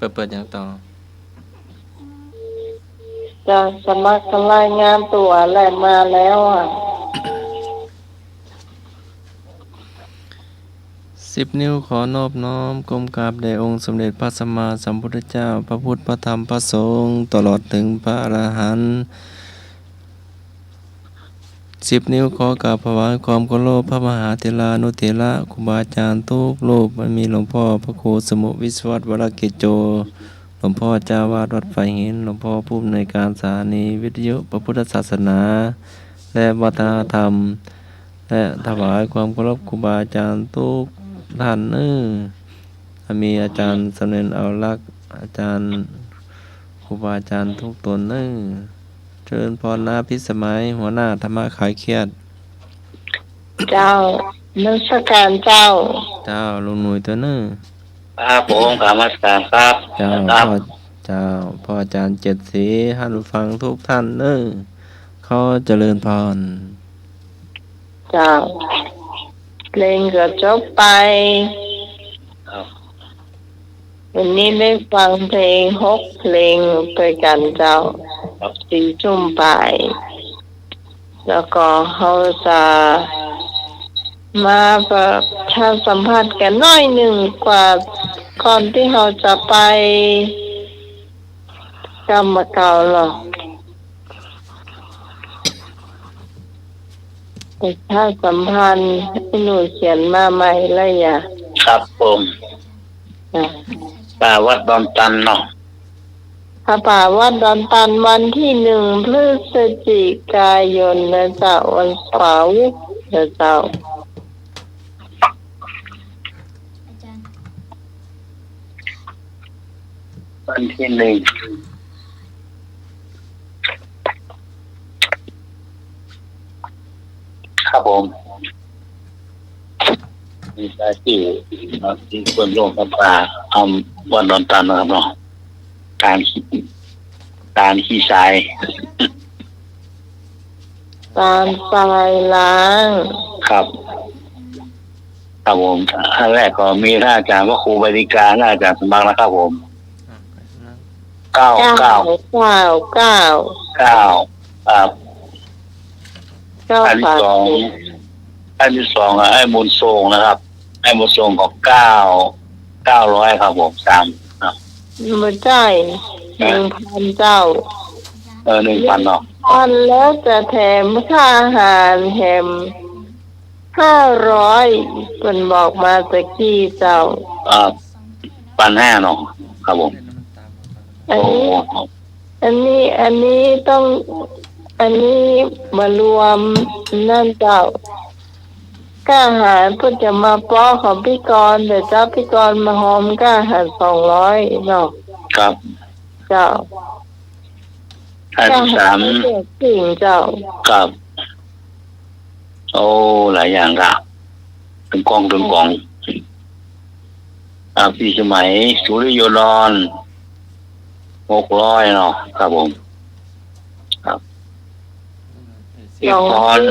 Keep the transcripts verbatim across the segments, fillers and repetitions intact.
ปิด เปิดหยังต่อ จะสมัครรายงานตั๋วแหละ มาแล้วอะ สิบนิ้วขอนอบน้อมก้มกราบแด่องค์สมเด็จพระสัมมาสัมพุทธเจ้า พระพุทธ พระธรรม พระสงฆ์ ตลอดถึงพระอรหันต์ สิบนิ้วขอกราบถวายความเคารพพระมหาเถรานุเถระ ครูบาอาจารย์ทุกรูป อันมีหลวงพ่อพระครูสมุห์วิศวัตร วรกิจโจ หลวงพ่อเจ้าอาวาสวัดฝายหิน หลวงพ่อผู้อำนวยการสถานีวิทยุพระพุทธศาสนา และวัฒนธรรม และถวายความเคารพครูบาอาจารย์ทุกท่านเน้อ อันมีอาจารย์สำเร็จเอาลักษณ์ อาจารย์ ครูบาอาจารย์ทุกตนเน้อ เจริญพรนะ พิสมัย หัวหน้าธรรมะคลายเครียด เจ้า นมัสการเจ้า เจ้า ลุงหนุ่ยตวยเน้อ ครับผม กราบนมัสการครับ เจ้า ครับ พ่อ เจ้า พ่ออาจารย์เจ็ดศรี ท่านผู้ฟังทุกท่านเน้อ ขอเจริญพร เจ้า เพลงก็จบไป ครับ วันนี้ได้ฟังเพลงหกเพลงตวยกั๋นเจ้า ครับ สี่ทุ่มปาย แล้วก็เฮาจะมาประชาสัมพันธ์กั๋นหน้อยนึ่งกว่าก่อนตี้เฮาจะไป กำเก่าเนาะ ประชาสัมพันธ์ ไอ้หนูเขียนมาใหม่แล้วอย่า ครับผม อ่ะ ป่าวัดดอนตันเนาะ ผ้าป่าวัดดอนตัน วันที่หนึ่งพฤศจิกายนนะเจ้า วันเสาร์นะเจ้า วันที่หนึ่ง ครับผม มีรายชื่อเนาะ ตี้เปิ้นร่วมกับป่า อำ วัดดอนตันนะครับเนาะ ตาน ตานขี้ทราย ตานทรายล้าง ครับ ครับผม อันแรกก็มีท่านอาจารย์พระครูใบดิกา ท่านอาจารย์สมัครนะครับผม เก้า เก้า เก้า เก้า เก้า ครับ เก้า อันที่สอง สาม อันที่สองอ่ะ ไอ้บุญทรงนะครับ ไอ้บุญทรงก็เก้า เก้าร้อยครับผม สาม ครับ บ่ใจ้ ฮะ หนึ่งพันเจ้า เออ หนึ่งพันเนาะ พันแล้วจะแถมค่าอาหาร แถมห้าร้อย เปิ้นบอกมาตะกี้เจ้า อ่า พันห้าเนาะ ครับผม อันนี้ โอ้ อันนี้ อันนี้ต้อง อันนี้บ่รวมนั่นเจ้า ค่าอาหารเปิ้นจะมาปอของพิกร แต่เจ้าพิกรมาหอมค่าอาหารสองร้อยเนาะ ครับ เจ้า อันที่สาม ค่าอาหารเปิ้นแจกจริงเจ้า ครับ โอ้ หลายอย่างครับ ตึงกอง ตึงกอง อ่า พี่สมัย สุริโยดร หกร้อยเนาะ ครับผม ครับ พี่พร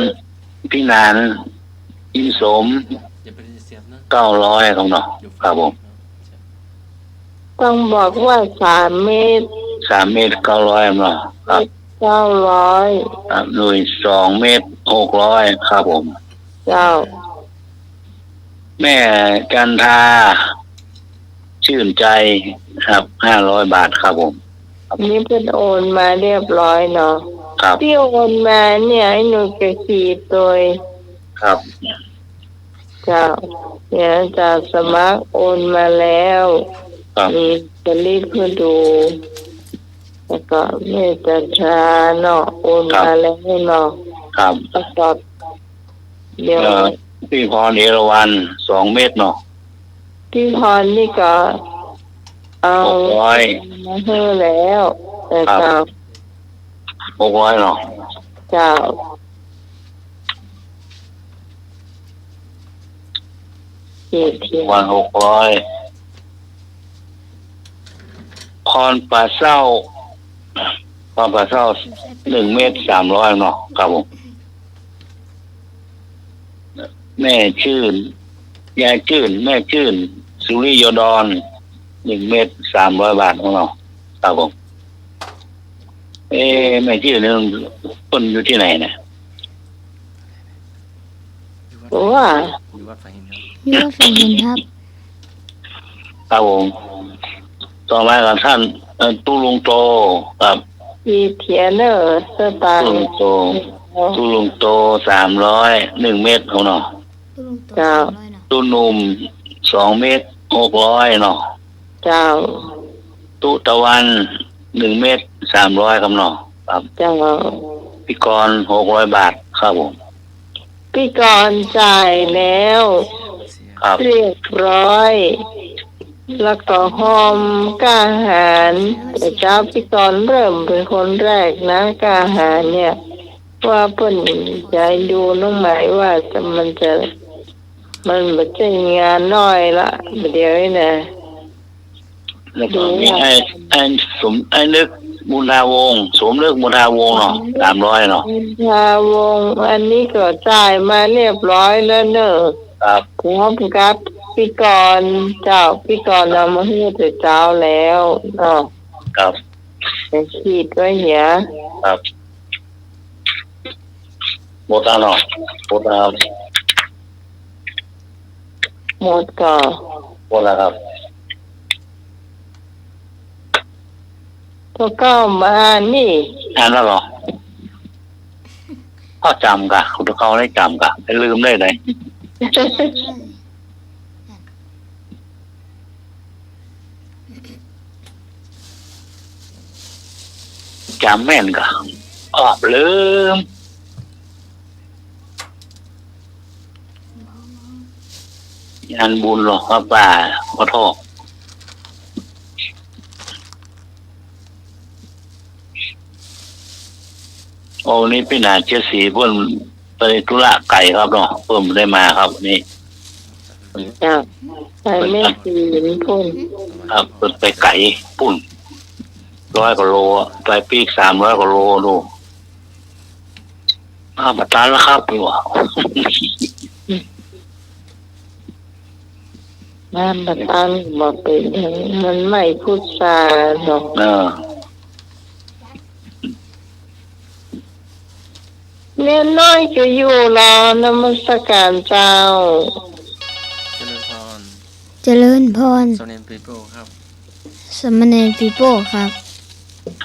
พี่นาน อินสม เก้าร้อยครับเนาะ ครับผม ต้องบอกว่าสามเมตร สามเมตร เก้าร้อยเนาะ ครับ เก้าร้อย ครับ หน่วยสองเมตร หกร้อย ครับผม เจ้า แม่จันทา ชื่นใจ ครับ ห้าร้อยบาท ครับผม ครับ นี่เปิ้นโอนมาเรียบร้อยเนาะ ครับ ตี้โอนมาเนี่ย ไอ้หนูจะขีดโดย ครับ เจ้า เนี่ย อาจารย์สมัครโอนมาแล้ว ครับ มีสลิปหื้อดู แล้วก็แม่จันทราเนาะ โอน ครับ มาแล้วเนาะ ครับ แล้วก็ เดี๋ยว เอ่อ พี่พร เอราวัณ สองเมตรเนาะ พี่พรนี่ก็เอา หกร้อย มาหื้อแล้ว แต่ ครับ เจ้า หกร้อยเนาะ เจ้า เจ็ดเทียน วันหกร้อย พรป่าเศร้า พรป่าเศร้า หนึ่งเมตร สามร้อยเนาะ ครับผม แม่ชื่น ยายชื่น แม่ชื่น สุริโยดร นึ่งเม็ดสามร้อยบาทของเฮา ครับผม เอ๊ะ แม่จื้อนึ่ง เปิ้นอยู่ตี้ไหนเนี่ย อยู่วัด ว่า อยู่วัดฝายหินครับ อยู่วัดฝายหินครับ ครับผม ต่อมากับต้าน เอ่อ ตุ๊ลุงโต ครับ เสถียรเนอะ สตางค์ ตุ๊ลุงโต ตุ๊ลุงโต สามร้อย นึ่งเม็ดของเฮาเนาะ ตุ๊ลุงโต เจ้า สามร้อยเนาะ ตุ๊หนุ่ม สองเม็ด หกร้อยเนาะ เจ้า ตุ๊ตะวัน นึ่งเม็ด สามร้อย ครับเนาะ ครับ เจ้า ปี้กรณ์ หกร้อยบาท ครับผม ปี้กรณ์จ่ายแล้ว ครับ เรียบร้อย แล้วก็ฮอมก้าหาร แต่เจ้าปี้กรณ์เริ่มเป๋นคนแรกนะ ก้าหารเนี่ย ว่าเปิ้นจะดูน้องใหม่ว่าจะ มันจะ มันบ่ใจ้งานน้อยละ บ่าเดี่ยวนี้นะ แล้วก็มี ดูว่า ไอ้ ไอ้สม ไอ้นึก บุญทาวงศ์ สมนึก บุญทาวงศ์เนาะ สามร้อยเนาะ บุญทาวงศ์ อันนี้ก็จ่ายมาเรียบร้อยแล้วเนอะ ครับ พร้อมกับปี้กรณ์ เจ้า ปี้กรณ์เอามาหื้อแต่เจ๊าแล้วเนาะ ครับ เดี๋ยวขีดไว้เหีย ครับ หมดแล้วเนาะ หมดแล้วครับ หมดก่อ หมดแล้วครับ พวกเก่าบ่อ่านนี่ อ่านแล้วเหรอ ก็จ๋ำก่ะ คนเก่าได้จ๋ำก่ะ ลืมได้ไง จ๋ำแม่นก่ะ อ้อ ลืม งานบุญเหรอครับ ป้า ขอโทษ โอ้ นี่ปี้หนาเจ็ดสีเปิ้นไปธุระไก๋ครับเนาะ เปิ้นบ่ได้มาครับ นี่ เจ้า ไปแม่สีนปุ้น ครับ เปิ้นไปไก๋ปุ้น ร้อยกว่าโลอะ ไปปีกสามร้อยกว่าโลดู อ้าว บ่ตันแล้วครับ นี่หว่า น้ำบ่ตัน บ่เป๋นหยัง มันไหม้พุทราเนาะ เออ เณรน้อยก็อยู่ลาว นมัสการเจ้า เจริญพร เจริญพร สามเณรปีโป้ครับ สามเณรปีโป้ครับ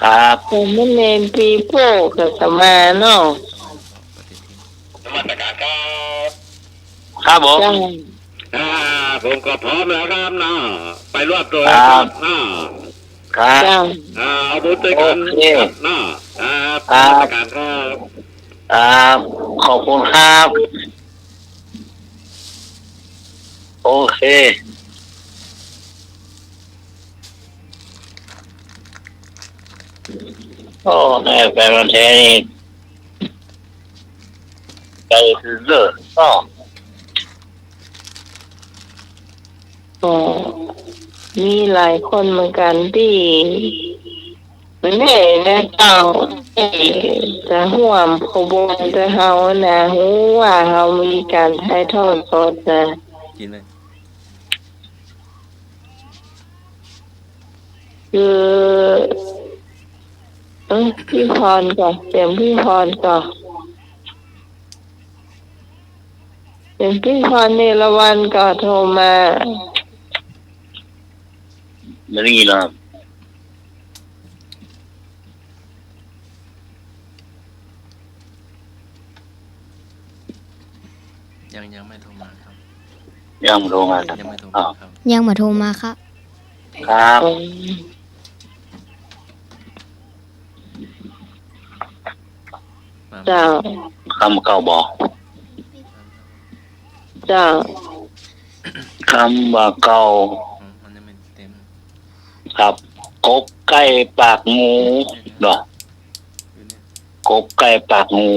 ครับ สามเณรปีโป้กับอาตมาเนาะ นมัสการครับ ครับผม เจ้า อ่า ผมก็พร้อมแล้วครับเนาะ ไปรวบตัว ครับ ครับเนาะ ครับ เจ้า อ่า เอาบุญด้วยกัน โอเค ครับเนาะ ครับ ครับ นมัสการครับ ครับ ขอบคุณครับ โอเค โอ้ แม่แฟนพันธุ์แท้นี่ ใจคือเลิศเนาะ ก็มีหลายคนเหมือนกั๋นตี้ แม่นะเจ้า เอ่อ จะฮ่วมขบวนกับเฮานะ ฮู้ว่าเฮามีก๋านถ่ายทอดสดนะ กิ๋นเลย คือ เอ้ย ปี้พรก่อ เสียงปี้พรก่อ เสียงปี้พรเนรวันก่อโทรมา บ่ได้ยินหรอก ยัง ยังไม่โทรมาครับ ยังบ่โทรมาครับ ยังไม่โทรมาครับ อ้าว ยังบ่โทรมาครับ ครับ เจ้า กำบ่าเก่าบ่ เจ้า กำบ่าเก่า อืม มันยังไม่เต็ม ครับ กบใก้ปากงู เนาะ กบใก้ปากงู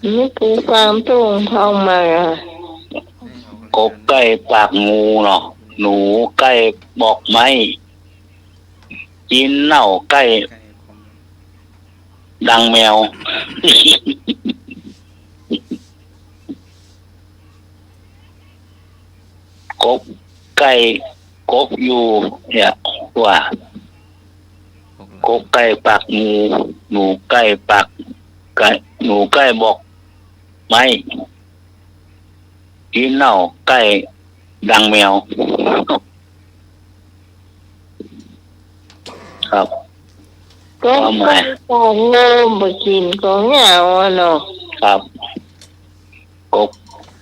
นี่กูฟังตุ้งท่องมาอ่ะ กบใก้ปากงูเนาะ หนูใก้บอกไม้ จีนเน่าใก้ดังแมว กบใก้ กบอยู่ เนี่ย ว่า กบใก้ปากงู หนูใก้ปาก ใก้ หนูใก้บอกไม้ ขี้เถ้าใก้ดังแมว ครับ ก็ ความหมาย ก็ปากงูบ่กิ๋นก็เหงาอะเนาะ ครับ กบ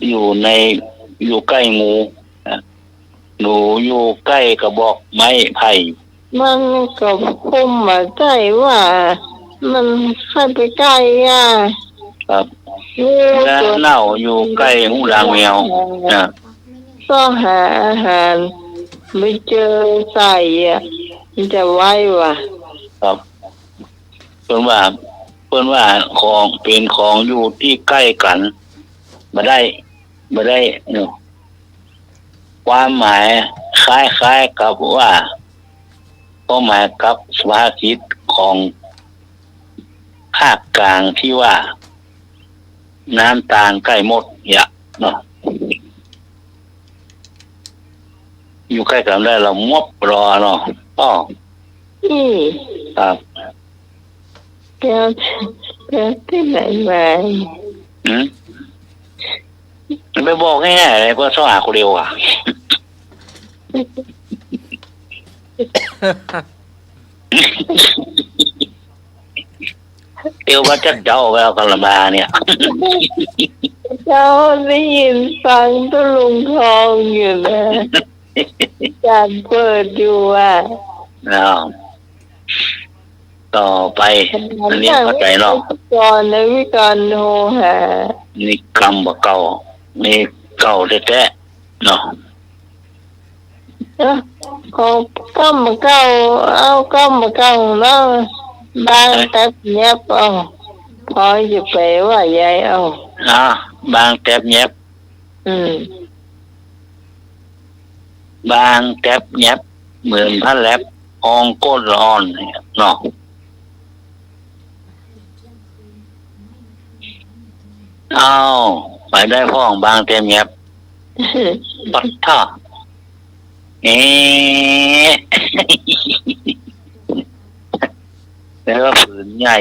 อยู่ใน อยู่ใก้งู หนูอยู่ใก้กระบอกไม้ไผ่ มันก็คุมบ่ได้ว่า มันใค่ไปใก้อะ ครับ งู เนื้อ ตัว เน่าอยู่ใก้หูดังแมว นะ ซอกหาอาหาร บ่เจอใส่อะ มันจะไหววะ ครับ เปิ้นว่า เปิ้นว่าของ เป๋นของอยู่ตี้ใก้กั๋น บ่ได้ บ่ได้เนาะ ความหมายคล้ายๆ กับว่า ความหมายกับสุภาษิตของภาคกลางตี้ว่า น้ำตาลใก้หมด เนี่ย เนาะ อยู่ใก้กั๋นได้ละมบรอเนาะ อ้อ อืม ครับ แปล แปลตี้ไหนมา หืม ไปบอกง่ายๆ เลย เปิ้นซอกหาคนเดียวอะ เตียวว่าจะเดาไปเอากั๋นละมาเนี่ย เจ้าได้ยินฟังตุ๊ลุงทองอยู่นะ อาจ๋ารย์เปิดอยู่อะ อ้าว ต่อไป อันนี้เข้าใจ๋เนาะ วิกรณ์นะ วิกรณ์โทรหา นี่กำบ่าเก่า นี่เก่าแต๊ๆ เนาะ เอ้อ ของกำบ่าเก่า เอากำบ่าเก่าเนาะ บางแต๊บแยบ เอา พอจะไปว่าใหญ่ เอา อ่า บางแต๊บแยบ อืม บางแต๊บแยบ เหมือนผ้าแล็บ อองก้นละอ่อน เนาะ อ้าว ไปได้พ่องบางแต๊บแยบ ปัดท่า เอ๊ะ แล้วก็ผืนใหญ่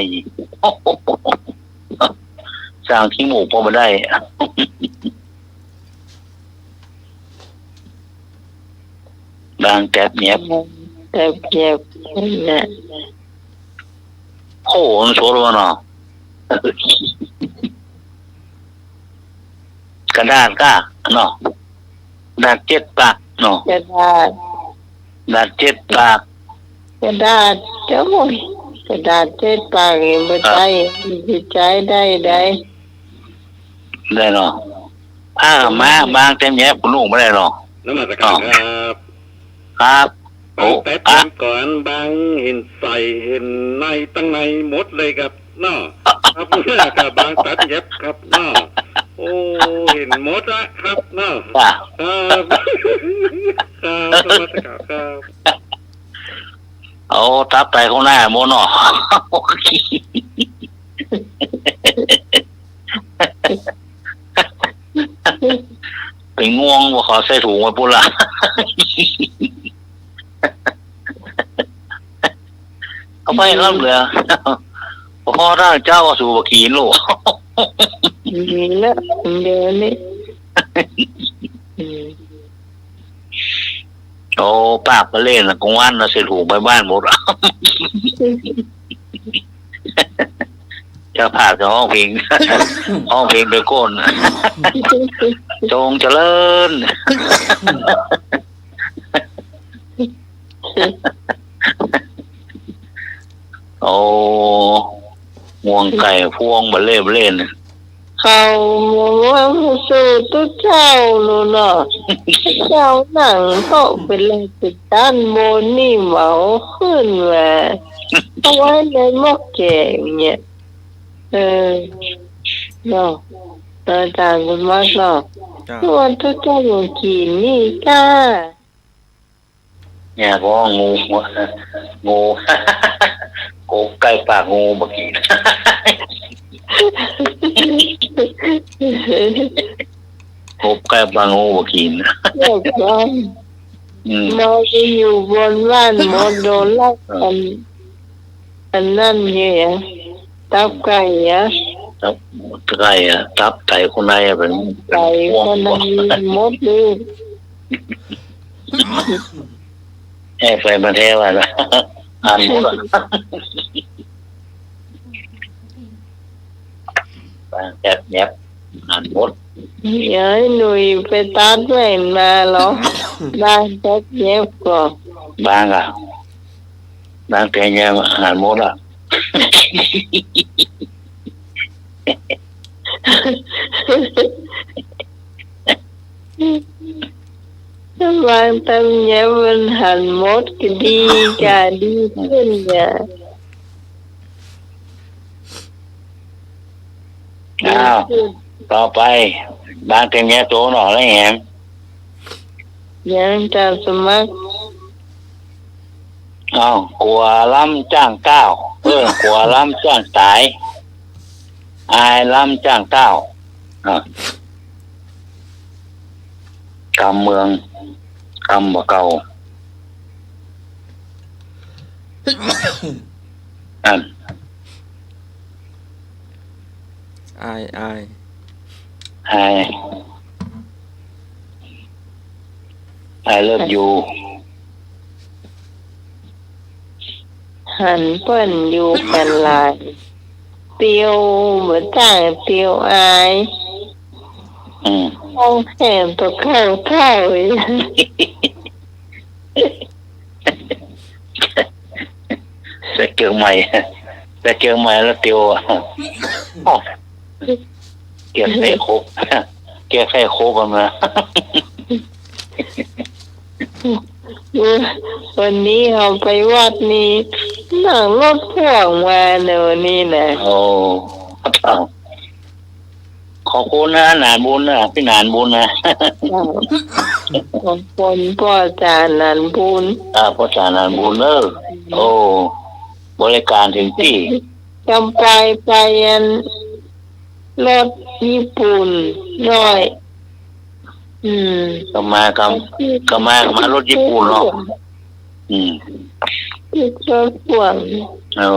สร้างขี้หมูกก็บ่ได้ บางแต๊บแยบ แต๊บแยบ นั่นแหละ โอ้โห มันสดว่ะเนาะ กระดาษก้าเนาะ กระดาษเจ็ดปากเนาะ กระดาษ กระดาษเจ็ดปาก กระดาษ โอ้ย กระดาษเจ็ดปากนี่บ่ใจ้ ครับ สิใจ๊ได้ใด ได้เนาะ ผ้าขาวม้า บางแต๊บแยบ คุณลุงบ่ได้เนาะ นมัสการครับ ครับ บางแต๊บ โอ้ แยบก่อน บางเห็นไส้เห็นในตังในหมดเลยครับเนาะ ครับ ก็บางตัดแยบครับเนาะ โอ้ เห็นหมดละครับเนาะ ครับ ครับ ครับ นมัสการครับ เอาตับไตข้างหน้าหมดเนาะ ไปง่วงว่าเขาใส่ถุงไว้ปุ้นละ เอาไปครับเหลือ พ่อถ้าเจ้าก็สู่บ่ากิ๋นลูก มีแล้ว เดี๋ยวนี้ อืม โอ้ ปากบ่เล่นละ กลางวันน่ะใส่ถุงไปบ้านหมด เจ้าภาพจะฮ้องเพลง ฮ้องเพลงไปโก้น จงเจริญ โอ้ งวงไก่พวงบ่เล่นบ่เล่น เขาว่าสู่ตุ๊เจ้าลูกเนาะ ตุ๊เจ้านั่งโต๊ะเป๋นแลเป๋นตันบนนี่เหมาขึ้นมา เอาไว้ในหม้อแกงเนี่ย เออ เนาะ อาจ๋ารย์บุญมาศเนาะ เจ้า ว่าตุ๊เจ้าบ่ากิ๋นนี่ก้า เนี่ย เพราะว่างู งู กบใก้ปากงูบ่ากิ๋น อบใก้ปลาโง่บ่กิ๋น เรียบร้อย อืม เมาไปอยู่บนบ้านหมด โดนลัก เออ อัน อันนั้นเนี่ย ตับไก่อะ ตับไก่อะ ตับไตข้างในอะ เป๋น ไตข้างในหมดเลย แอบไปมาแท้ว่ะนะ อ่านหมดอะ แอบ แอบอ่านหมด ยายหนุ่ยไปตัดแว่นมาเหรอ บ้างแต๊แยบก่อ บ้างอะ บ้างแต๊แยบอะ อ่านหมดอะ บ้างแต๊แยบมันหันหมดก็ดีก่า ดีขึ้นเนี่ย อ้าว ต่อไป บ้างแต๊แยบโตหน่อแล้วแหม ยังจะสมัคร อ้าว กั๋วล้ำจ้างก้าว เออ กั๋วล้ำจ้างต๋าย อายล้ำจ้างก้าว อ่ะ กำเมือง กำบ่าเก่า อัน อาย อาย อาย I love you หันเปิ้นอยู่กั๋นหลาย เตียวบ่จ้างเตียวอาย อืม ห้องแหมตัวเก่าเท่าอีก ใส่เกือกใหม่ ใส่เกือกใหม่แล้วเตียวอะ อ้าว เกือกใส่ครบ เกือกใส่ครบอะมา วันนี้เฮาไปวัดนี่ นั่งรถพ่วงมาเนาะวันนี้นะ โอ้ ขอบคุณนะ หนานบุญนะ พี่หนานบุญนะ ขอบคุณป้อจ๋าหนานบุญ อ่า ป้อจ๋าหนานบุญเนอะ โอ้ บริการถึงตี้ กำไป ไปอัน รถญี่ปุ่นน้อย อืม กำมา กำ กำมา กำมารถญี่ปุ่นเนาะ อืม ติดรถพ่วง โอ้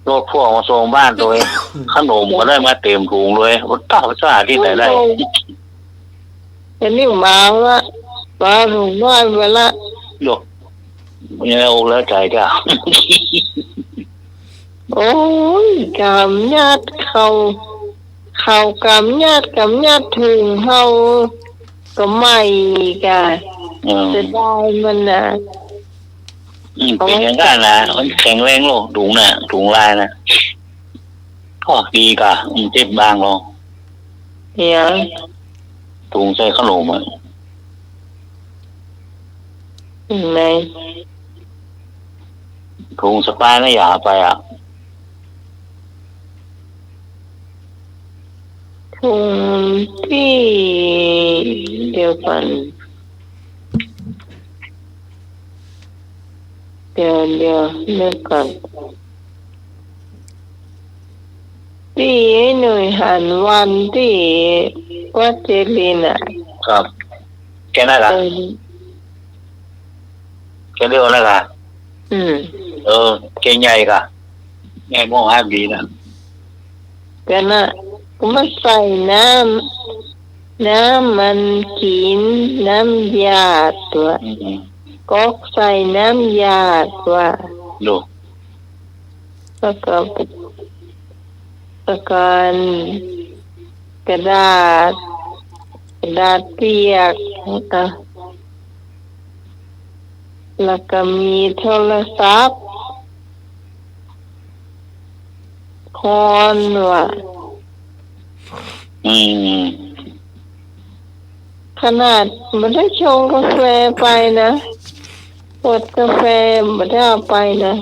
รถพ่วงมาส่งบ้านตวย ขนมก็ได้มาเต็มถุงเลย โอ้ ตาย ภาษาตี้ไหนได้ อันนี้มาละ มาถุงน้อยมาละ โย เนี่ย อกแล้วใจ๋จ้ะ โอ้ย ก๋ำยัดเข้า เข้ากำยัด ก๋ำยัดถุงเฮา ก็ไหม้อีกอะ อืม เสียดายมันน่ะ อืม เป๋นอย่างนั้นนะ มันแข็งแรงโลก ถุงน่ะ ถุงลายน่ะ ก็ดีก่ะ อืม เจ็บบางลง เนี่ย ถุงใส่ขนมอะ ถุงไหน ถุงสะพายน่ะ อย่าเอาไปอะ ถุงตี้ เดี๋ยวก่อน เดี๋ยว เดี๋ยว นึกก่อน ตี้ไอ้หนุ่ยหันวันตี้วัดเจดีย์น่ะ ครับ แค่นั้นละ เออ แค่เดียวนะกะ อืม เออ แค่ใหญ่กะ ใหญ่มองหาดีนะ ก็น่ะ ก็มาใส่น้ำ น้ำมันกิ๋น น้ำยาตัว อืม ก๊อกใส่น้ำยาตัว ดู แล้วก็ แล้วก็กระดาษ กระดาษเปียก แล้วก็ แล้วก็มีโทรศัพท์ ค้อนว่ะ อืม ขนาดบ่ได้ชงกาแฟไปนะ ขวดกาแฟบ่ได้เอาไปนะ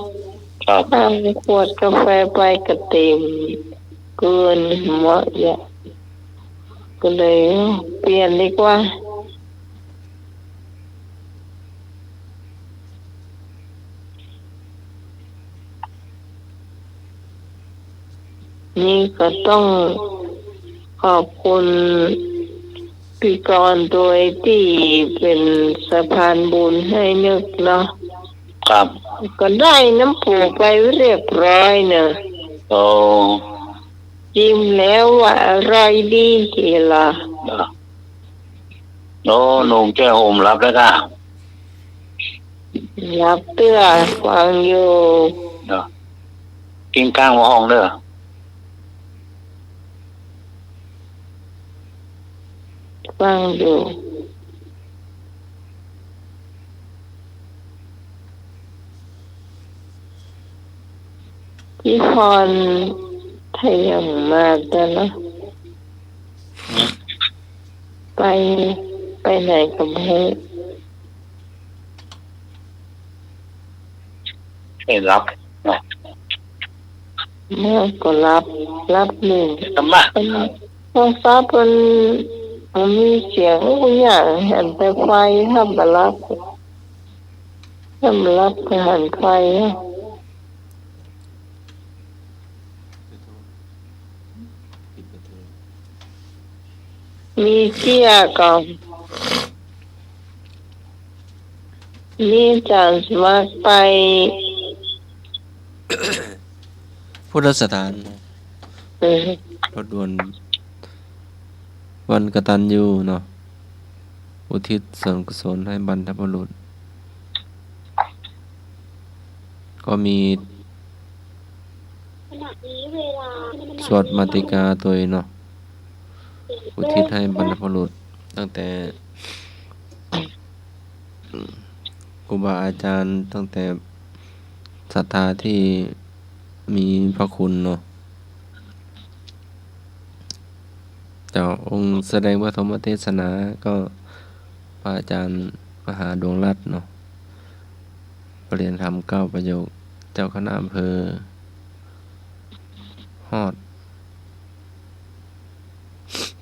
ครับ ถ้าเอาขวดกาแฟไปก็เต็มเกินหมดเนี่ย ก็เลยเปลี่ยนดีกว่า นี่ก็ต้องขอบคุณ ปีก่อนตวยตี้เป๋นสะพานบุญหื้อนึกเนาะ ครับ ก็ได้นำปู่ไปเรียบร้อยเนาะ โอ้ จิมแล้วว่าอร่อยดีเจียละ โอ้ หนุ่มแก้วห่มหลับแล้วก้า หลับเตื้อ ฟังอยู่ เนาะ กิ๋นก้างบ่ฮ้องเน่อ ฟังอยู่ พี่พรถ้ายังมาแต่เนาะ ไป ไปไหนก็บ่ฮู้ ไปหลับเนาะ เมื่อก็หลับ หลับนึ่ง ธรรมะ มัน โทรศัพท์มัน มันมีเสียงอู้อย่าง หันแต่ไฟ ถ้าบ่หลับ ถ้าบ่หลับก็หันไฟ มีเตี้ยก่อน มีอาจ๋ารย์สมัครไป พุทธสถาน เออ ทบทวนวันกตัญญูเนาะ อุทิศส่วนกุศลให้บรรพบุรุษ ก็มี สวดมาติกาตวยเนาะ อุทิศให้บรรพบุรุษ ตั้งแต่ครูบาอาจ๋ารย์ ตั้งแต่ศรัทธาตี้มีพระคุณเนาะ เจ้า องค์แสดงปฐมเทศนาก็พระอาจ๋ารย์มหาดวงรัตน์เนาะ ประเรียนธรรมเก้าประโยค เจ้าคณะอำเภอฮอด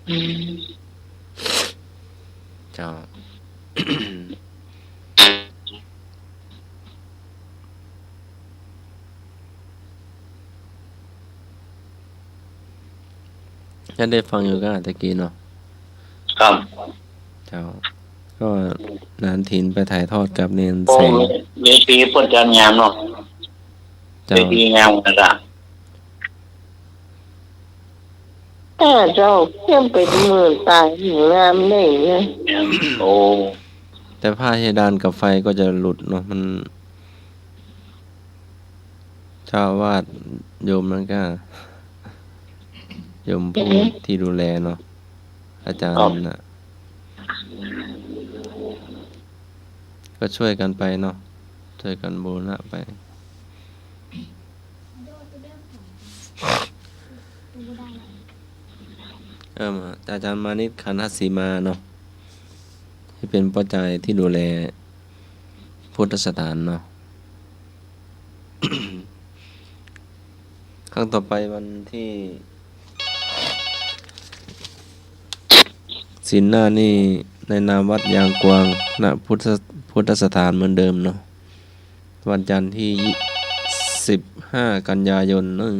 อืม เจ้า ยังได้ฟังอยู่ก้าตะกี้เนาะ ครับ เจ้า ก็หนานถินไปถ่ายทอดกับเณร โอ้ แสง เวทีเปิ้นจัดงามเนาะ เจ้า เวทีงามขนาด แต่เจ้าเขียนไปเปิ้นตายงามเลยนะ โอ้ แต่ผ้าเพดานกับไฟก็จะหลุดเนาะ มัน เจ้าอาวาสโยมนั้นก็ โยมผู้ อือฮึ ที่ดูแลเนาะ อาจ๋ารย์ ครับ น่ะ ก็ช่วยกันไปเนาะ ช่วยกันบูรณะไป เอิ่ม อาจ๋ารย์มานิต ขันธสีมาเนาะ ตี้เป๋นป้อจายตี้ดูแลพุทธสถานเนาะ ครั้งต่อไปวันตี้ ศีลหน้านี่ในนามวัดยางกวาง ณ พุทธ พุทธสถานเหมือนเดิมเนาะ วันจันทร์ตี้ ยี่สิบห้า กันยายนเนาะ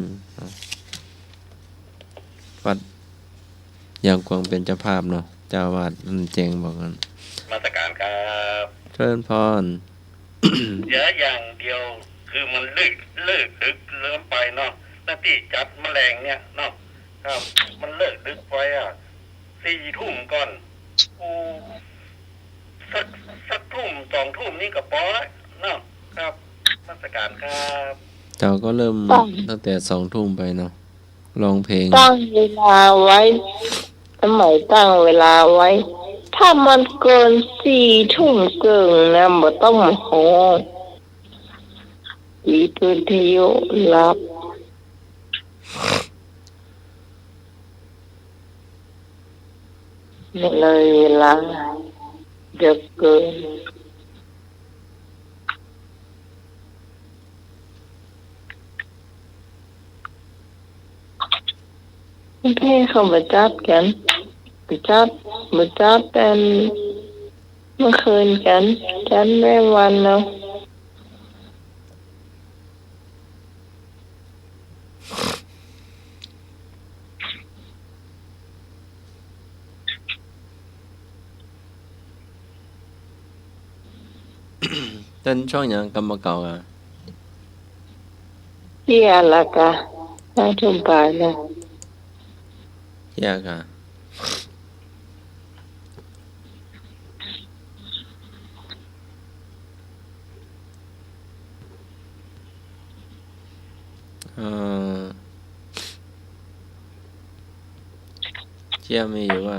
วัดยางกวางเป๋นเจ้าภาพเนาะ เจ้าอาวาสเปิ้นแจ้งบอกกัน นมัสการครับ เจริญพร เสียอย่างเดียวคือมันเลิก เลิกดึกเกินไปเนาะ หน้าตี้จัดมะแลงเนี่ยเนาะ ครับ มันเลิกดึกไปอ่ะ สี่ทุ่มก่อน โอ้ สัก สักทุ่ม สองทุ่มนี่ก็ปอละเนาะ ครับ นมัสการครับ เจ้าก็เริ่ม ตั้ง ตั้งแต่สองทุ่มไปเนาะ ร้องเพลง ตั้งเวลาไว้ สมัยตั้งเวลาไว้ ถ้ามันเกินสี่ทุ่มเกิ่งนะ บ่ต้องมาฮ้อง ปิดวิทยุหลับ มันเลยเวลาเดือกเกิน เพ่เขาบ่จัดกั๋น บ่จัด บ่จัดอันเมื่อคืนกั๋น จัดแม่วันเนาะ เ ต้นช่วงหยังกำบ่าเก่าก่ะ เตี้ยละก่ะ ห้าทุ่มปายละ เตี้ยก่ะ เอ่อ เตี้ยมีอยู่ว่า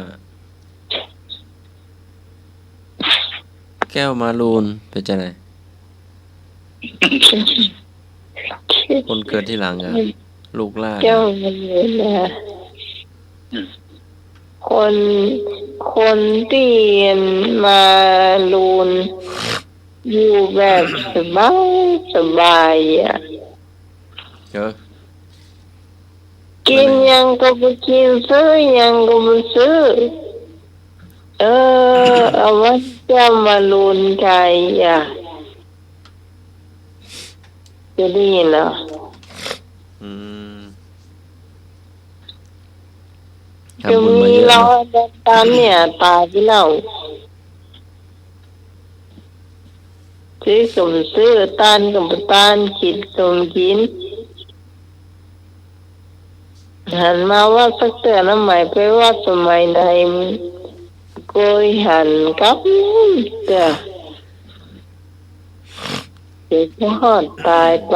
แก้วมารูน เป๋นจาใด คนเกิดทีหลังอะ ลูกหล้าน แก้วมารูนนะ อืม คน คนตี้มารูน อยู่แบบสบาย สบายอะ เออ กิ๋นหยังก็บ่กิ๋น ซื้อหยังก็บ่ซื้อ เออ เอาว่าแก้วมารูนใจ๋อะ จะดีเนาะ อืม จะมี ทำบุญมาเยอะเนาะ เราอาจารย์เนี่ย ต๋ายไปแล้ว ซื้อก็บ่ซื้อ ต้านก็บ่ต้าน กิ๋นก็บ่กิ๋น หันมาวัดสักเตื้อนะ บ่ไปวัดสมัยใด บ่เกยหันกลับเตื้อ เดี๋ยวก็ฮอดต๋ายไป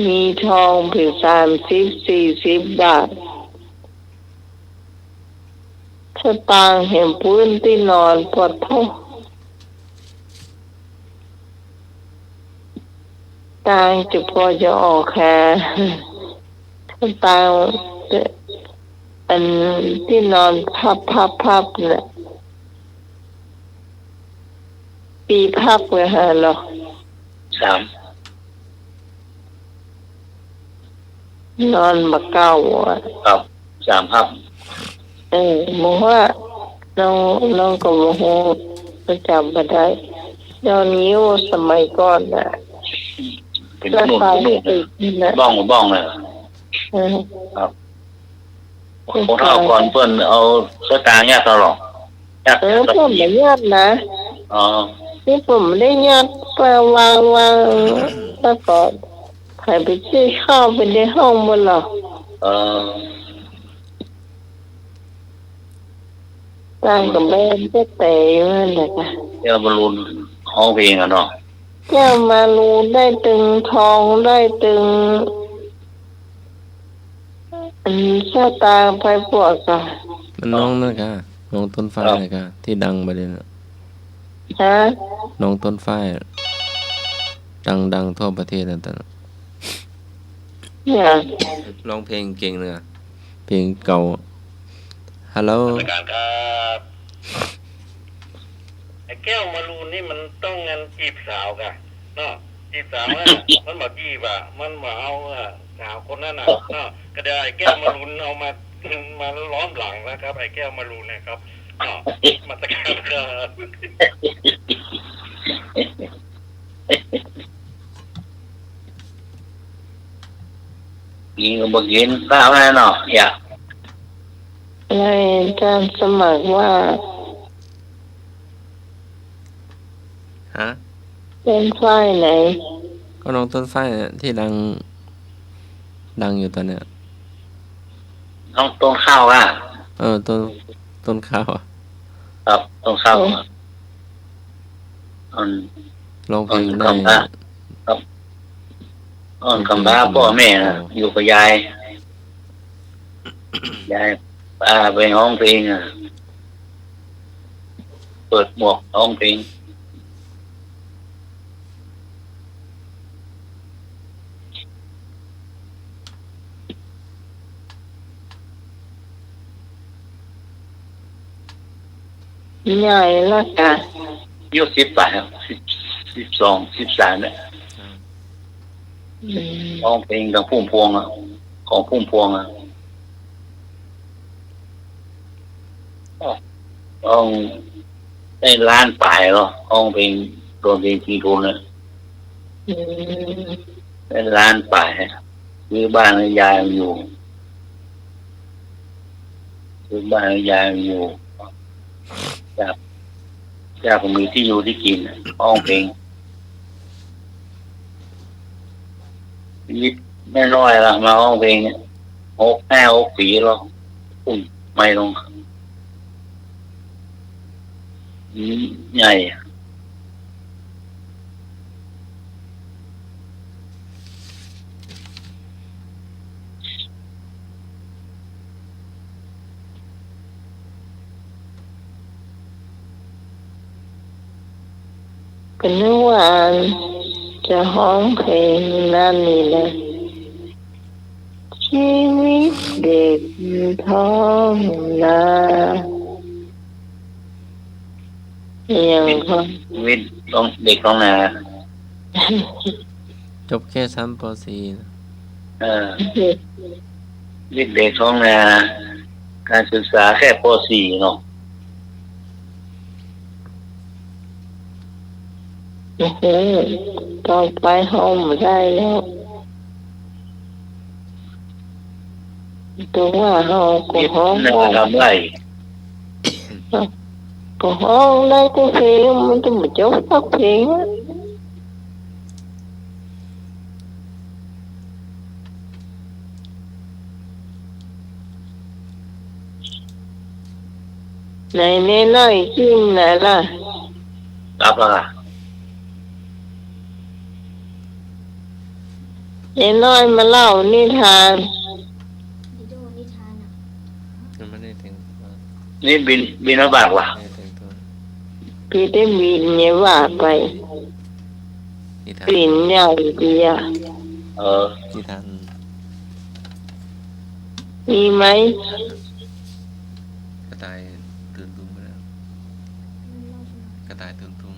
มีทองเป๋นสามสิบ สี่สิบบาท สตางค์แหมปื้นตี้นอน ปะโธ่ ตางค์จะปอจะออกหา ตางค์ อันตี้นอนพับๆๆ น่ะ ปีพับไว้หาเนาะ สาม นอนบ่เก่าอะ ครับ สามพับ เออ บ่ฮู้ว่า น้อง น้องก็บ่ฮู้ ก็จ๋ำบ่ได้ ย้อนงิ้วสมัยก่อนน่ะ เป๋นหนุ่ม หนุ่ม ติดนี่แหละ บ้อง บ้องเลย เออ ครับ คนเฒ่าก่อนเปิ้นเอาสตางค์ยัดเอาหรอ ยัด เออ ยัด เปิ้นบ่ยัดนะ อ๋อ นี่เปิ้นบ่ได้ยัด เปิ้นวาง วาง แล้วก็ใผไปซื้อข้าว เปิ้นได้ฮ้องหมดหรอ เออ ตางค์ก็แบนแต๊ๆ อยู่หั้นแหละก่ะ แก้วมารูนฮ้องเพลงอะเนาะ แก้วมารูนได้ตึงทอง ได้ตึง อืม สตางค์ไปปวดก่ะ มันน้องนั่นก่ะ น้องต้นฟ้า ครับ นั่นก่ะ ตี้ดังไปเลยน่ะ ฮะ น้องต้นฟ้า ดังๆ ทั่วประเทศน่ะ ต๋อนนั้น เนี่ย ฮ้องเพลงเก่งเลยอะ เพลงเก่า ฮัลโหล นมัสการครับ ไอ้แก้วมารูนนี่มันต้องงานจีบสาวก่ะ เนาะ จีบสาวนะ มันบ่จีบอะ มันบ่เอาอะ สาวคนนั้นน่ะ เนาะ ก็เดี๋ยวไอ้แก้วมารูนเอามา มาล้อมหลังนะครับ ไอ้แก้วมารูนนะครับ เนาะ นมัสการครับ กิ๋นก็บ่กิ๋น พระว่าเนาะ อย่า แล้วอาจารย์สมัครว่า ฮะ ต้นฝ้ายไหน ก็น้องต้นฝ้ายน่ะ ตี้ดัง ดังอยู่ต๋อนเนี้ย น้องต้นข้าวอะ เออ ต้น ต้นข้าวอะ ครับ ต้นข้าวอะ เออ อัน ฮ้องเพลงได้ อ่อนกำพร้า ครับ อ่อนกำพร้า พ่อแม่น่ะ อยู่กับยาย ยายพาไปฮ้องเพลงอะ เปิดหมวกฮ้องเพลง ใหญ่แล้วก่ะ อายุสิบปายครับ สิบ สิบสอง สิบสามเนี่ย อืม ฮ้องเพลงของพุ่มพวงอะ ของพุ่มพวงอะ ฮ้องได้ล้านปายเหรอ ฮ้องเพลง ดวนเพลงชิงทุนน่ะ อืม ได้ล้านปาย ซื้อบ้านให้ยายมันอยู่ ซื้อบ้านให้ยายมันอยู่ ต จาก จากบ่มีตี้อยู่ตี้กิ๋น ฮ้องเพลง นิดน้อยๆ ละ มาฮ้องเพลงเนี่ย หก ห้า หก ปี๋แล้ว อุ้ย ไม่ลง อืม ใหญ่ ก็นึกว่าจะฮ้องเพลงนั้นนี่แหละ ชีวิตเด็กท้องนา อย่าง ชีวิต ของ ชีวิตของเด็กท้องนา จบแค่ชั้น ป.สี่ นะ เออ ชีวิตเด็กท้องนา การศึกษาแค่ ป.สี่ เนาะ โอ้โห ต่อไปฮ้องบ่ได้แล้ว ตัวว่าเฮาก็ฮ้องได้ ทำได้ ก็ฮ้องได้กู้เพลง มันจะบ่จบสักเพลงอะ ไหนเน่น้อยกิ๋นไหนล่ะ หลับแล้วล่ะ เน่น้อยมาเล่านิทาน ยังไม่ได้แต่งตัว นี่บิณ บิณฑบาตว่ะ ไม่ได้แต่งตัว พี่ได้บิณฑบาตไป นิทาน ศีลใหญ่ดีอะ เออ นิทาน มีไหม กระต่ายตื่นตูมไปแล้ว กระต่ายตื่นตูม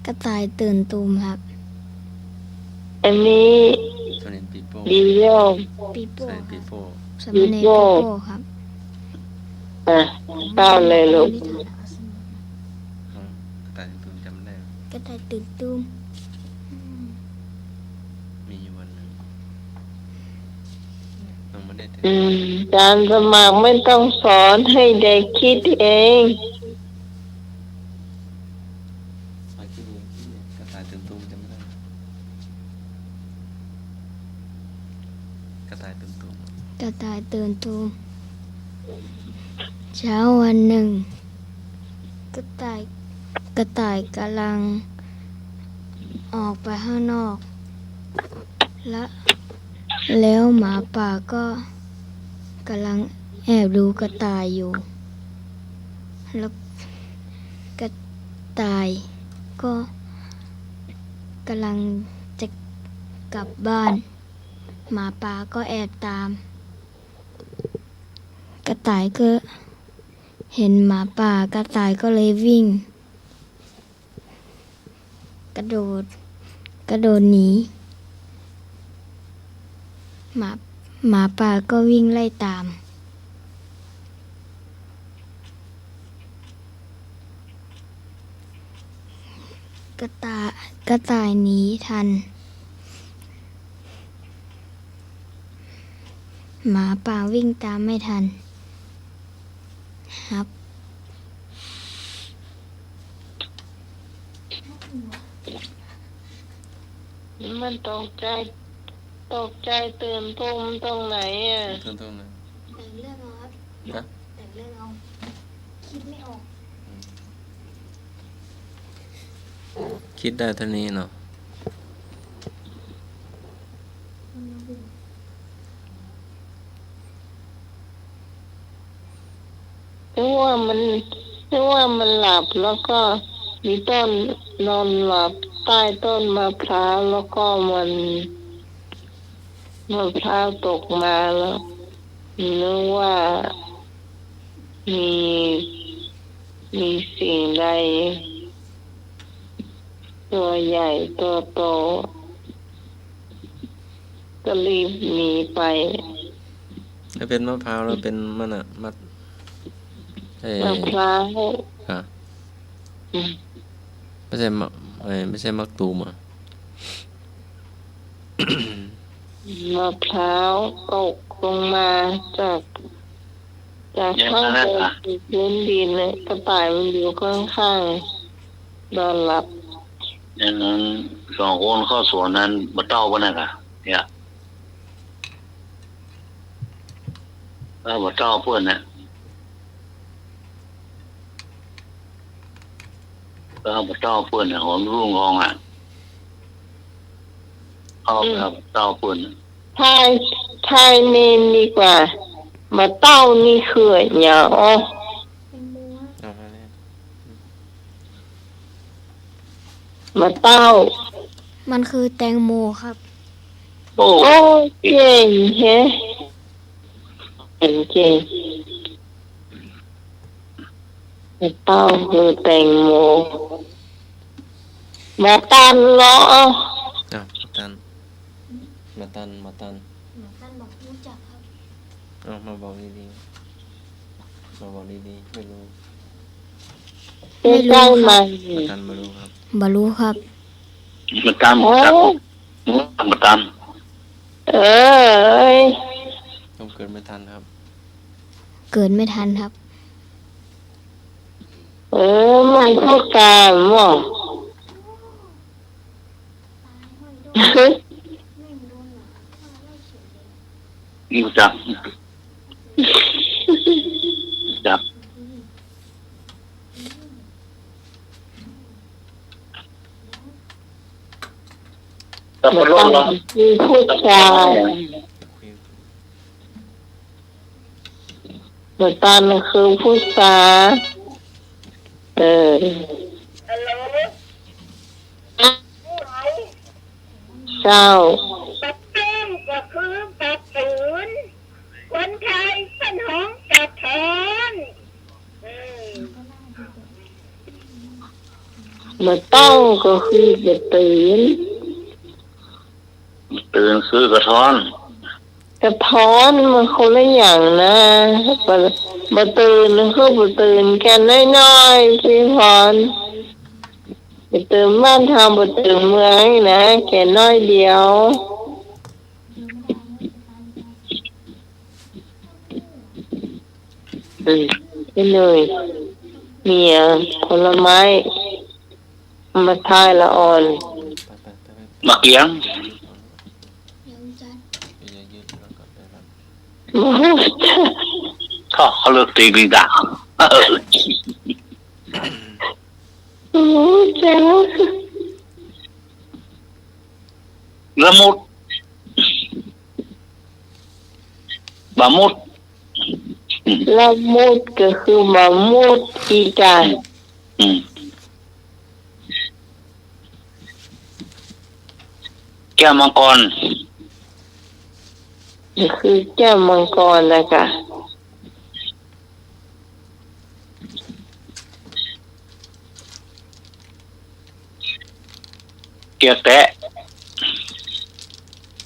กระต่ายตื่นตูมครับ อันนี้ สามเณรปีโป้ ปีโป้ ปีโป้ สามเณรปีโป้ สามเณรปีโป้ครับ อ่ะ เล่าเลยลูก ฮะ กระต่ายตื่นตูมจำได้ไหม กระต่ายตื่นตูม อืม มีอยู่วันหนึ่ง ยังไม่ได้แต่ง อืม การสมัครไม่ต้องสอน ให้เด็กคิดเอง มาคิดเอง คิดเอง กระต่ายตื่นตูมจำไม่ได้ กระต่ายตื่นตูม กระต่ายตื่นตูม เช้าวันหนึ่ง กระต่าย กระต่ายกำลังออกไปข้างนอก และ แล้วหมาป่าก็กำลังแอบดูกระต่ายอยู่ แล้วกระต่ายก็กำลังจะกลับบ้าน หมาป่าก็แอบตาม กระต่ายก็เห็นหมาป่า กระต่ายก็เลยวิ่ง กระโดด กระโดดหนี หมา หมาป่าก็วิ่งไล่ตาม กระต่าย กระต่ายหนีทัน หมาป่าวิ่งตามไม่ทัน ครับ มันตกใจ ตกใจตื่นตูมตรงไหนอะ ตื่นตูมไหน แต่งเรื่องเอาครับ ฮะ แต่งเรื่องเอา คิดไม่ออก อืม คิดได้เท่านี้เนาะ นึกว่ามัน นึกว่ามันหลับ แล้วก็มีต้น นอนหลับใต้ต้นมะพร้าว แล้วก็มัน มะพร้าวตกมาแล้ว นึกว่ามี มีสิ่งใด ตัวใหญ่ตัวโต ก็รีบหนีไป แล้วเป็นมะพร้าว แล้วเป็นมันอะ มัด เอ่อ มะพร้าว ฮะ อืม ไม่ใช่มะ เอ่อ ไม่ใช่หมากตูมอะ มะพร้าวตกลงมาจาก จากข้างบนสู่พื้นดินเนี่ย กระต่ายมันอยู่ข้างๆ นอนหลับ อย่างนั้นสองคนเข้าสวนนั้น บ่าเต้าเปิ้นน่ะกะ เนี่ย เออ บ่าเต้าเปิ้นน่ะ เออ บ่าเต้าเปิ้นน่ะ หอมรุ่งทองอ่ะ เอา อืม บ่าเต้าเปิ้นน่ะ ทาย ทายเนมดีกว่า บ่าเต้านี่คืออะหยัง อ๋อ เอามาเลย บ่าเต้า มันคือแตงโมครับ โอ้ โอ้ เจ๋งแฮะ เจ๋ง เจ๋ง บ่าเต้าคือแตงโม บ่าตันเหรอ อ้าว บ่าตัน บ่าตัน บ่าตัน บ่าตันบอกฮู้จักครับ เอามาบอกดีๆ มาบอกดีๆ ไม่รู้ ไม่รู้ครับ บ่าตันบ่รู้ครับ บ่รู้ครับ บ่าตัน โอ้ บ่าตัน เอ้ย ผมเกิดไม่ทันครับ เกิดไม่ทันครับ เออ มันพูดกาหมอ นี่รู้จัก รู้จัก สับปะรดเหรอ คือพูดกา บ่าตันคือพุษา เออ ฮัลโหล เจ้า บ่าแต้มก็คือบ่าตื่น คนไทยเปิ้นฮ้องกระท้อน อืม บ่าเต้าก็คือบ่าตื่น ตื่นคือกระท้อน กระท้อนมันคนละอย่างนะ บ่า บ่าตื่นคือบ่าตื่น แก่น้อยๆ สิพร บ่าตื่นบ้านเฮา บ่าตื่นเมืองนะ แก่น้อยเดียว อืม นี่เลย มีอะ ผลไม้ มาทายละอ่อน หมากเกียง โอ้โห เขา เขาเลิกตีบิงดา โอ้โห เจ๋ง ละมุด บ่ามุด ละมุดก็คือบ่ามุด อีกา อืม อืม แก้วมังกร ก็คือแก้วมังกรนะกะ เกียกแตะ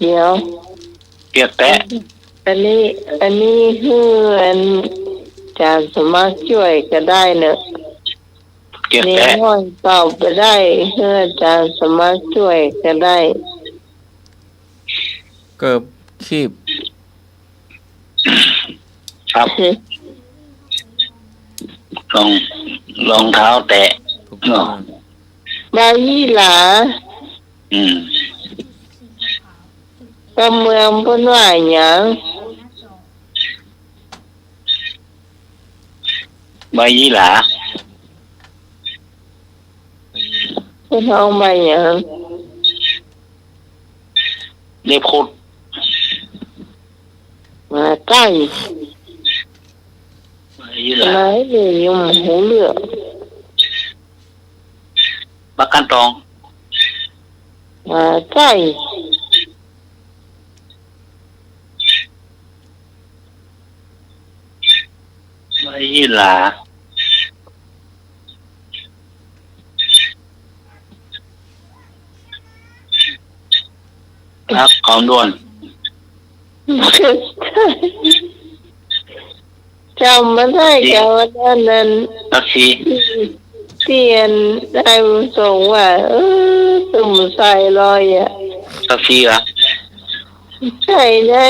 เดี๋ยว เกียกแตะ อันนี้ อันนี้คืออันจ๋ารย์สมัครจ้วยก็ได้เนาะ เกียกแตะ นี่ห้อยตอบบ่ได้ คืออาจ๋ารย์สมัครจ้วยก็ได้ เกิบคีบ ครับ รอง รองเท้าแตะ ถูกต้อง เนาะ ใบยี่หร่า อืม กำเมืองเปิ้นว่าหยัง ใบยี่หร่า เปิ้นฮ้องใบหยัง เล็บครุฑ หมาใจ้ ใบยี่หร่า อะไรเนี่ย ยังบ่ฮู้เรื่อง บักกั๋นตอง หมาใจ้ ใบยี่หร่า ครับ หอมด้วน จ๋ำบ่ได้ กะวันนั้น ผักชี ตี้อันได้มาส่งว่า เออ ตุ้มใส่ลอยอะ ผักชีเหรอ ใส่ได้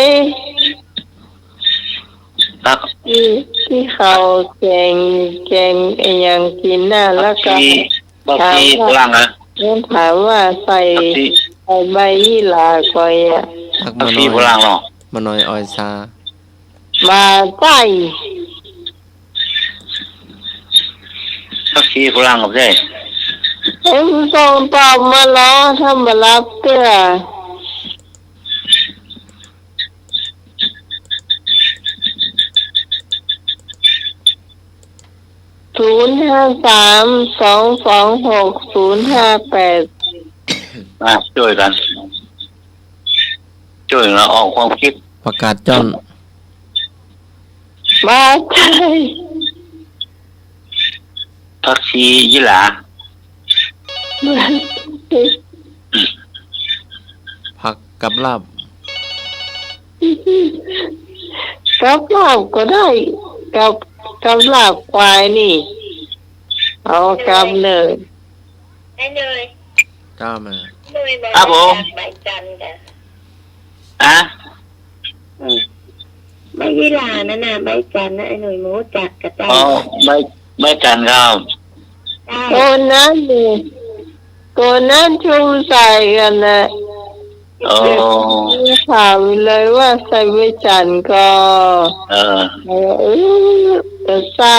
ผัก อืม ตี้เขาแก๋ง แก๋งอะหยังกิ๋นน่ะ แล้วก็ ผักชี ผักชีฝรั่งอะ ถามว่า ถามว่าใส่ ผักชี ใส่ใบยี่หร่าก่อนอะ ผัก ผักชีฝรั่งเนาะ บ่าน้อยอ้อยซา บ่าใจ้ ผักชีฝรั่งก็ใจ้ เอ็งส่งตอบมาลอ ถ้าบ่รับเตื้อ ศูนย์ห้าสาม สองสองหก ศูนย์ห้าแปด อ่ะ จ้วยกั๋น จ้วยกั๋นออกความกึ๊ด ผักกาดจ้อน บ่าใจ้ ผักชียี่หร่า ผักกับลาบ กับลาบก็ได้ กับ กับลาบควายนี่ เอากับเน่อ ไอ้หน่อย เจ้าแม่ ไอ้หน่อยบอก ครับผม ว่าจากใบจันทร์จ้ะ อะ อืม ใบยี่หร่านั่นน่ะ ใบจันทร์น่ะ ไอ้หน่อยบ่ฮู้จักกะเจ้า อ๋อ ใบ ใบจันทร์ครับ ใจ้ โตนั้นนี่ โตนั้นชุมใส่กั๋นน่ะ โอ้ ถามเลยว่าใส่ใบจันทร์ก่อ เออ เออ เออ ก็ใส่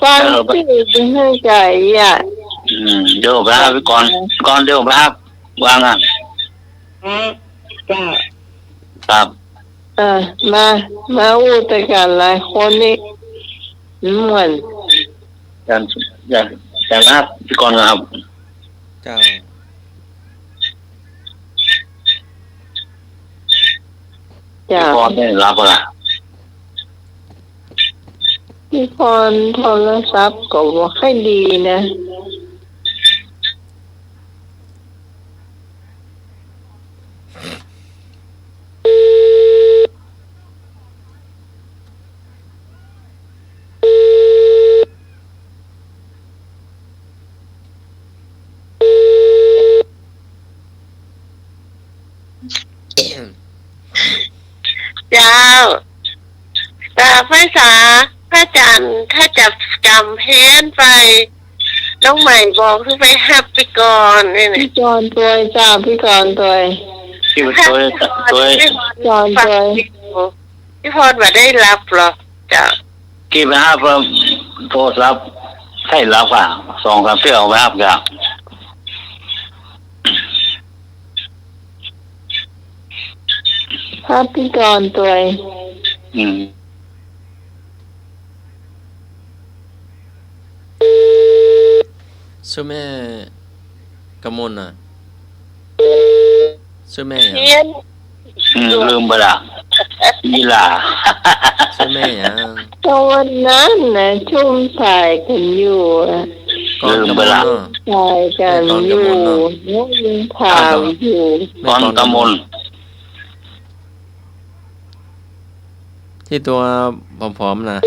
ฟัง เออ จื้อบ่ฮู้ใจ๋อะ อืม เดี๋ยวไปหาพี่กรณ์ พี่กรณ์ เดี๋ยวไปหา ว่าไง ฮะ เจ้า ครับ เออ มา มาอู้ตวยกั๋นหลายคนนี่ ม่วน อยาก อยาก อยากหาพี่กรณ์ครับ เจ้า เจ้า พี่กรณ์ไม่รับอะ พี่กรณ์โทรศัพท์ก็บ่ค่อยดีนะ เจ้า ตาไฟสา พระอาจ๋ารย์ ถ้าจะจ๋ำเพี้ยนไป น้องใหม่บอกคือไปฮับพี่กรณ์นี่นะ พี่กรณ์ตวยเจ้า พี่กรณ์ตวย พี่กรณ์ตวย พี่กรณ์ตวย พี่พรบ่ได้รับหรอกเจ้า กี้ไปฮับ โทรศัพท์ ใค่รับอะ สองสามเตื้อเอาไปฮับจ้ะ ฮับพี่กรณ์ตวย อืม จื้อแม่กมลน่ะ จื้อแม่หยัง เพี้ยน อืม ลืมไปละ ยี่หร่า จื้อแม่หยัง ตอนนั้นน่ะ ชุมสายกั๋นอยู่อะ กรณ์กมลเนาะ สายกั๋นอยู่ แม่กรณ์กมลเนาะ ยังถามอยู่ แม่กรณ์กมล กรณ์กมล ตี้ตั๋วผอมๆ น่ะ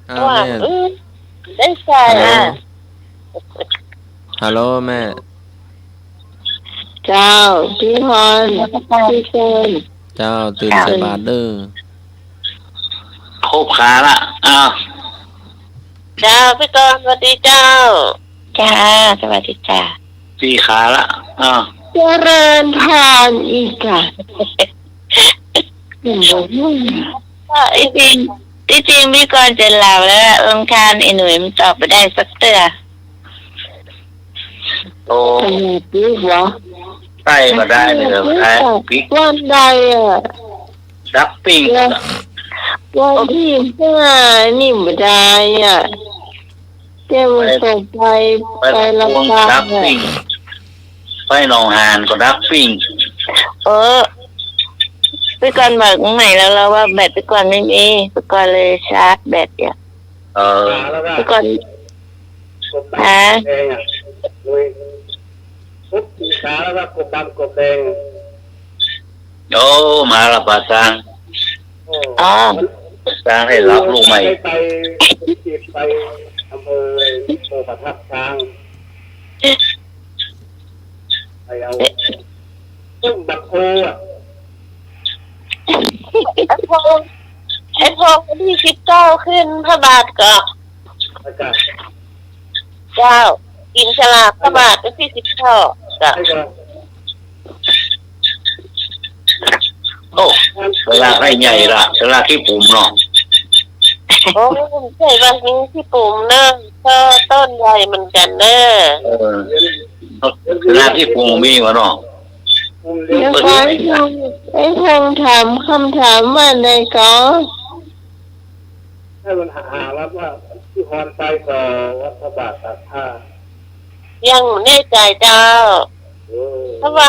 อ้าว ว่า แม่ อืม ได้ใส่ ฮัลโหล อะ ฮัลโหล แม่ เจ้า พี่พร พี่เชิญ เจ้า ตื่นใส่บาตรเด้อ ครบขาละ อ้าว เจ้า พี่กรณ์ สวัสดีเจ้า จ้า สวัสดีจ้า สี่ขาละ อ้าว เจริญพรอีกอะ ตี้จริง ตี้จริงพี่กรณ์จะหลับแล้ว เอิงคานไอ้หนุ่ยมันตอบบ่ได้สักเตื้อ โอ้ ขนาดนี้เหรอ ใส่บ่ได้เลย ขนาดนี้ ใส่ปิ๊ก วันใดอะ ดับปิ้ง วัน วันตี้ห้านี่บ่ได้อะ เจ้าส่งไป ไป ไปลำปางอะ ดับปิ้ง ไปหนองหานก็ดับปิ้ง เออ พี่กรณ์บอกใหม่แล้ว แล้วว่าแบตพี่กรณ์ไม่มี พี่กรณ์เลยชาร์จแบตอยู่ เออ พี่กรณ์ ฮะ ปุ๊บ สี่ขาแล้วก็กบดำกบแดง โอ้ มาละป้าช้าง อ๋อ ช้างให้รับลูกใหม่ ไป ไป ไปอำเภอ อำเภอประทับช้าง ไปเอา เอ๊ะ ซึ่งบักโพอ่ะ ไอ้โพ ไอ้โพวันตี้สิบเก้าขึ้นพระบาทก่อ อาจารย์ เจ้า กิ๋นสลากพระบาทวันตี้สิบเก้า เจ้า ใช่ครับ โอ้ สลากใหญ่ละ สลากขี้ปุ๋มเนาะ โอ้ ใหญ่กว่าขี้ปุ๋มเนอะ ก็ต้นใหญ่เหมือนกั๋นเนอะ เออ สลากขี้ปุ๋มมีวะเนาะ เดี๋ยวก่อน ไอ้พงษ์ถามกำถามว่าไงก่อ ให้มันหา หาวัดว่าที่ฮอนไปก่อวัดพระบาทตากผ้า ยังบ่แน่ใจ๋เจ้า เออ เพราะว่า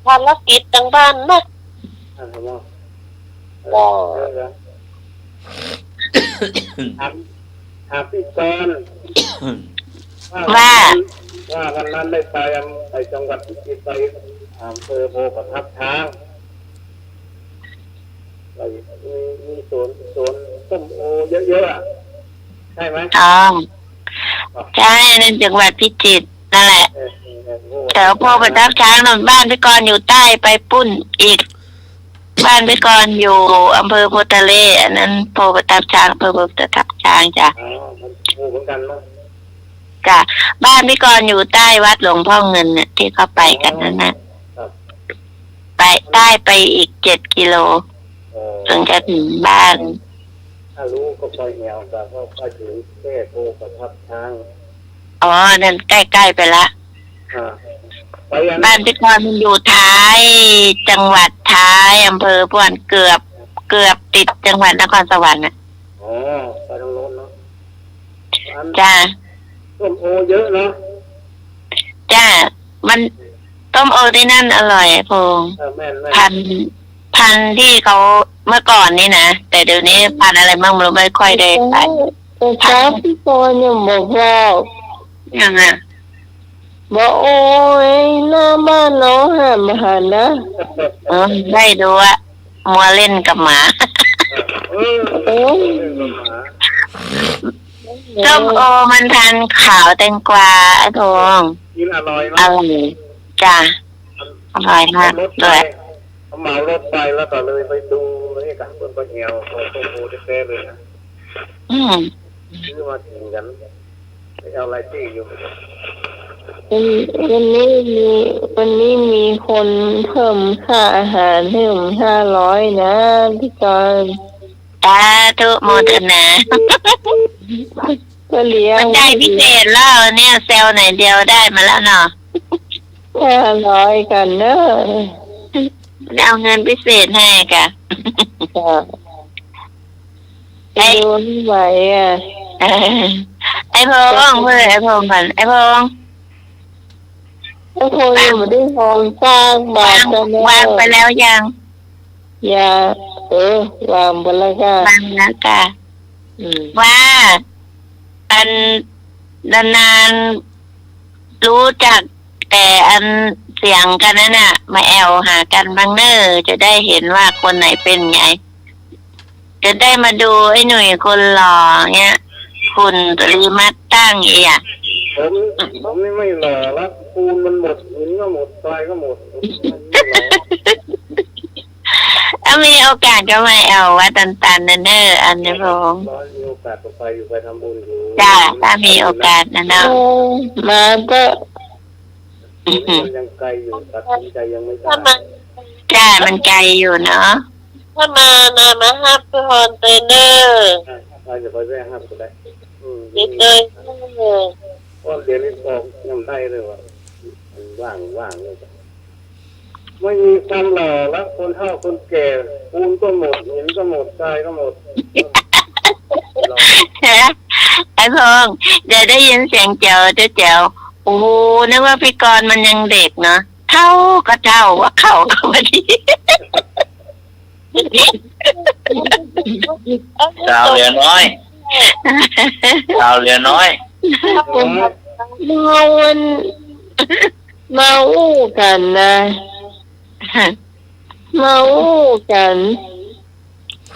ภารกิจตางบ้านนะ อ่า ครับ เจ้า เออ ครับ ถาม ถามพี่กรณ์ ว่า ว่า ว่าวันนั้นได้ไปอำ ไปจังหวัดพิจิตร ไปอำเภอโพธิ์ประทับช้าง ไป มี มีสวน สวนส้มโอเยอะๆ อะ ใช่ไหม อ๋อ อ๋อ ใช่ นั่นจังหวัดพิจิตรนั่นแหละ เออ เออ เออ โพธิ์ประทับช้าง แถวโพธิ์ประทับช้างนั่น บ้านพี่กรณ์อยู่ใต้ไปปุ้นอีก บ้านพี่กรณ์อยู่อำเภอโพธิ์ทะเล อันนั้นโพธิ์ประทับช้าง อำเภอโพธิ์ประทับช้างจ้ะ อ๋อ มันหมู่เหมือนกันเนาะ จ้ะ บ้านพี่กรณ์อยู่ใต้วัดหลวงพ่อเงินน่ะ ตี้เขาไปกั๋นนั่นน่ะ อ๋อ ครับ ไป ใต้ไปอีกเจ็ดกิโล อ๋อ เถิงจะเถิงบ้าน ถ้าฮู้ก็ไปแอ่ว แต่ก็ไปเถิงแค่โพธิ์ประทับช้าง อ๋อ นั่นใก้ๆ ไปละ อ่า ไปยัง บ้านพี่กรณ์มันอยู่ท้ายจังหวัด ท้ายอำเภอพ่วน เกือบ เกือบติดจังหวัดนครสวรรค์น่ะ อ๋อ ไปตรงโน้นเนาะ อัน จ้ะ ส้มโอเยอะเนาะ จ้ะ มัน ส้มโอตี้นั่นอร่อย พงษ์ เออ แม่นๆ พันธุ์ พันธุ์ตี้เขาเมื่อก่อนนี่นะ แต่เดี๋ยวนี้พันธุ์อะไรมั่งไม่รู้ ไม่ค่อยได้ไป แต่เจ้าพี่กรณ์ยังบอกว่า ยังอะ บ่โอ้ย หน้าบ้านเฮาหาบ่หันนะ เออ ได้ดูอะ มัวเล่นกับหมา เออ เออ ส้มโอมันพันธุ์ขาวแตงกวา ไอ้พงษ์ กินอร่อยเนาะ อร่อย จ้ะ อร่อยมาก เอารถไป ด้วย เขาเหมารถไปแล้วก็เลยไปดูเลยกะ เปิ้นก็แอ่ว เขาก็โอ้แต๊ๆ เลยนะ อืม ซื้อมากิ๋นกั๋น ไปเอาหลายตี้อยู่ วัน วันนี้มี วันนี้มีคนเพิ่มค่าอาหารหื้อห้าร้อยนะ พี่กรณ์ สาธุโมทนา ก็เลี้ยง มันได้พิเศษแล้วเนี่ย แซวหน่อยเดียวได้มาแล้วเนาะ ห้าร้อยกั๋นเนอะ เอาเงินพิเศษหื้อกะ จ้ะ ไอ้ ดูไม่ไหวอะ เออ ไอ้พงษ์ เออ ไอ้พงษ์ก่อน ไอ้พงษ์ ไอ้พงษ์ยังบ่ได้ฮองซากบาท วาง จ้ะแม่ วางไปแล้วยัง ยัง เออ วางไปแล้วจ้ะ วางแล้วจ้ะ อืม ว่า อัน นานๆ ฮู้จักแต่อันเสียงกั๋นนั่นน่ะ มาแอ่วหากั๋นบ้างเน่อ จะได้หันว่าคนไหนเป๋นไง จะได้มาดูไอ้หนุ่ยคนหล่อเนี่ย คุณปริมาตั้งเอีย ผม ผมนี่ไม่หล่อละ ปูนมันหมด หินก็หมด ทรายก็หมด ผมไม่หล่อ ถ้ามีโอกาสก็มาแอ่ววัดตันตันนะเน่อ อันนี้ผม มีโอกาสก็ไปอยู่ ไปทำบุญอยู่ จ้ะ ถ้ามีโอกาสนะเนาะ เออ มาก็ อือหือ มันยังไกลอยู่ ตัดสินใจยังไม่ได้ จ้ะ มันไกลอยู่เนาะ ถ้ามา มา มาฮับพรเตอเน่อ อ่ะ มา เดี๋ยวไปแวะฮับก็ได้ อืม เดี๋ยวเจอ เพราะเดี๋ยวนี้บอกยังได้เลยว่า มันว่าง ว่างเลย ไม่มีความหล่อแล้ว คนเฒ่าคนแก่ ปูนก็หมด หินก็หมด ทรายก็หมด ไอ้พงษ์ เดี๋ยวได้ยินเสียงแจ๋ว แจ๋ว โอ้โห นึกว่าพี่กรณ์มันยังเด็กเนาะ เฒ่าก็เฒ่า ว่าเข่าก็บ่ดี สาวเหลือน้อย สาวเหลือน้อย มาวัน มาอู้กั๋นนะ มาอู้กั๋น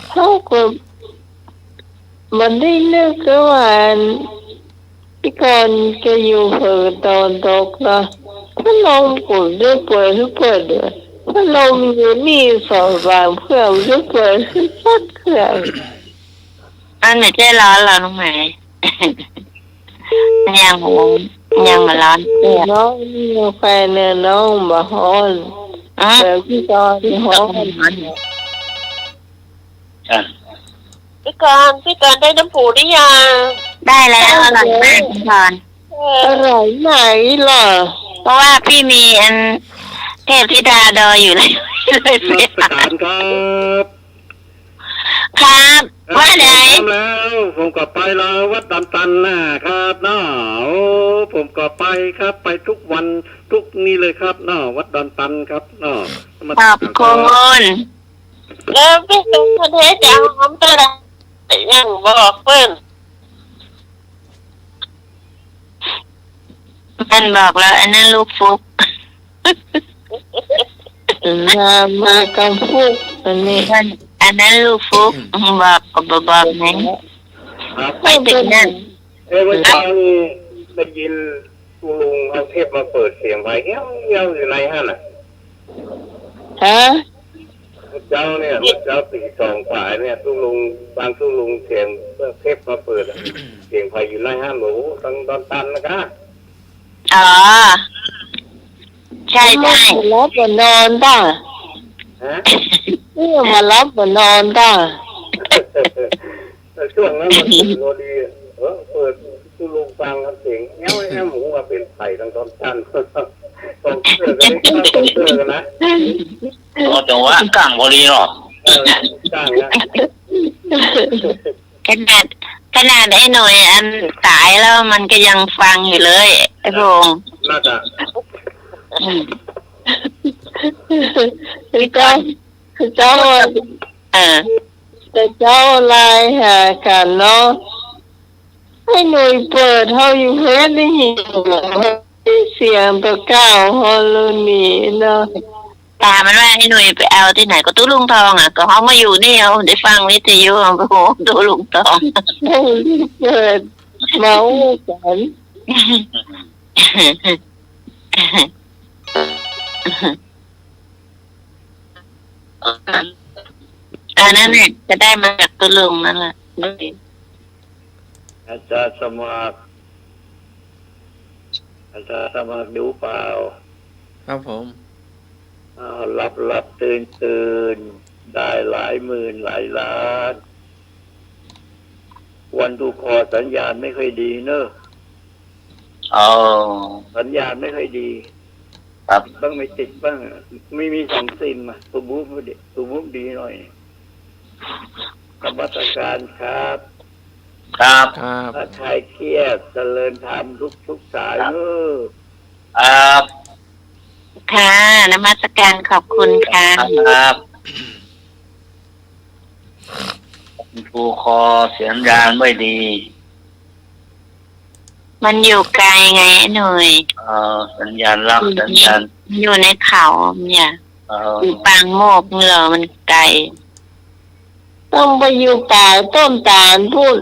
เฮาก็บ่ได้นึกว่า พี่กรณ์แกอยู่เผินตะวันตกเนาะ พัดลมกูได้เปิดหื้อเปิ้น พัดลมอยู่นี่สองสามเครื่อง ได้เปิดหื้อสักเครื่อง มันบ่ใจ้ฮ้อนหรอกน้องไหม ยัง ยังบ่ฮ้อนเตื้อ น้องนี่ไฟเนี่ยน้องบ่ฮ้อน อ๋อ แต่พี่กรณ์ฮ้อน อ่ะ พี่กรณ์ พี่กรณ์ได้น้ำผูหรือยัง ได้แล้ว อร่อยมากพี่กรณ์ เออ อร่อยไหนล่ะ เพราะว่าพี่มีอันเทพธิดาดอยอยู่เลย เลยไป นมัสการครับ ครับ ครับ ว่าไง ผมพร้อมแล้ว ผมก็ไปแล้ว วัดดอนตันนะครับเนาะ โอ้ ผมก็ไปครับ ไปทุกวัน ทุกนี่เลยครับเนาะ วัดดอนตันครับเนาะ นมัสการครับ ขอบคุณ แล้วไปส่งประเทศจะเอาหอมเท่าไหร่ ยังบอกเปิ้น มันบอกแล้ว อันนั้นลูกฟลุก มา มากับฟลุก อันนี้ อันนั้น อันนั้นลูกฟลุก บอกก็บ่บอกไง ครับ ไปถึงนั่น เอ้ย เมื่อเช้านี้ได้ยิน ตุ๊ลุงเอาเทปมาเปิดเสียงไปเอี้ยวๆ อยู่ในหั้นน่ะ ฮะ เมื่อเช้าเนี่ย เมื่อเช้าตีสองฝ่ายเนี่ย ตุ๊ลุง ฟังตุ๊ลุงเสียงเทปมาเปิดอะ เสียงใผอยู่ในหั้น โอ้โห ตังดอนตันนะกะ อ๋อ ใช่ ใช่ บ่หลับบ่นอนต้า ฮะ เนี่ย บ่หลับบ่นอนต้า แต่ช่วงนั้นมันตื่นพอดี เออ เปิดตุ๊ลุงฟังครับ เสียงแอ้วแอ้ว ผมว่าเป๋นใผตังดอนตัน สองเตื้อกันเลย สองเตื้อกันนะ อ๋อ จังหวะก้างพอดีเนาะ เออ ก้างนะ ขนาด ขนาดไอ้หน่อยอันต๋ายแล้วมันก็ยังฟังอยู่เลย ไอ้พงษ์ น่าจะ อืม คือเจ้า คือเจ้า เออ แต่เจ้าไลน์หากั๋นเนาะ ไอ้หนุ่ยเปิดเฮาอยู่เฮ็ดได้ยินเสียงตะก้าวฮอลลูนีเนาะ ต๋ามมันว่าไอ้หนุ่ยไปเอาตี้ไหน ก็ตุ๊ลุงทองอะ ก็เฮามาอยู่นี่ เฮาได้ฟังวิทยุ โอ้โห ตุ๊ลุงทอง เปิดมาอู้กั๋น อันนั้นเนี่ย จะได้มาจากตุ๊ลุงนั่นแหละ อาสาสมัคร อาสาสมัครอยู่เปล่า ครับผม อ้าว หลับหลับตื่นตื่น ได้หลายหมื่นหลายล้าน วันทุกข์ขอสัญญาณไม่ค่อยดีเนอะ อ๋อ สัญญาณไม่ค่อยดี ครับ ติดบ้างไม่ติดบ้าง ไม่มีสองซิมอะ ตัวบู๊ดี ตัวบู๊ดีหน่อย นมัสการครับ ครับ ครับ ถ้าใครเครียดเจริญธรรมทุกทุกสายเนอะ ครับ ค่ะ นมัสการ ขอบคุณค่ะ ครับ คุณครู ขอสัญญาณไม่ดี มันอยู่ไกลไงไอ้หนุ่ย เอ่อ สัญญาณลับ อยู่ใน สัญญาณ อยู่ในเขาเนี่ย เอ่อ อยู่ปางโมกข์นี่เหรอ มันไกล ต้องไปอยู่ป่าต้นตาลพู้น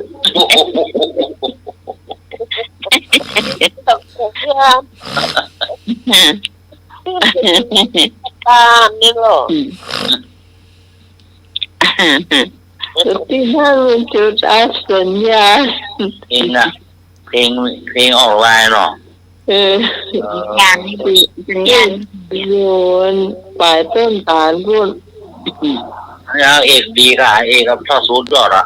ตาลนี่เหรอ อืม จุดตี้ห้า มันจุดอับสัญญาณ เพลงน่ะ เพลง เพลงออกลายเหรอ เออ เออ สัญญาณไม่ดี สัญญาณ อยู่ป่ายต้นตาลพู้น แล้วเอกดีค่ะ เอกกับท่อศูนย์ยอดอะ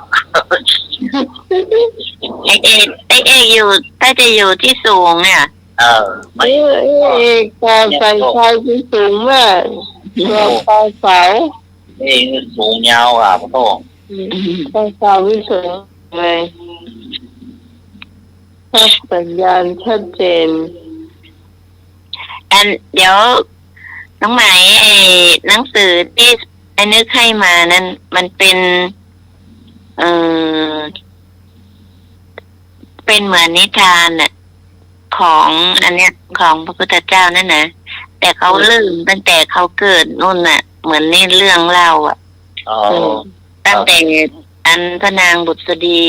ไอ้เอก ไอ้เอกอยู่ ถ้าจะอยู่ที่สูงเนี่ย เออ ไม่ เออ เอกตาใส่ไฟที่สูงมาก ตัวปลายเสา เอกสูงยาวอ่ะ พ่อ อืม ปลายเสาที่สูงเลย รับสัญญาณชัดเจน อัน เดี๋ยว น้องไหม ไอ้หนังสือตี้ไอ้นึกให้มานั้น มันเป็น เอ่อ เป็นเหมือนนิทานน่ะ ของอันเนี้ย ของพระพุทธเจ้านั่นนะ แต่เขา อืม เริ่มตั้งแต่เขาเกิดนู่นน่ะ เหมือนในเรื่องเล่าอ่ะ อ๋อ อืม ครับ ตั้งแต่อันพระนางบุษดี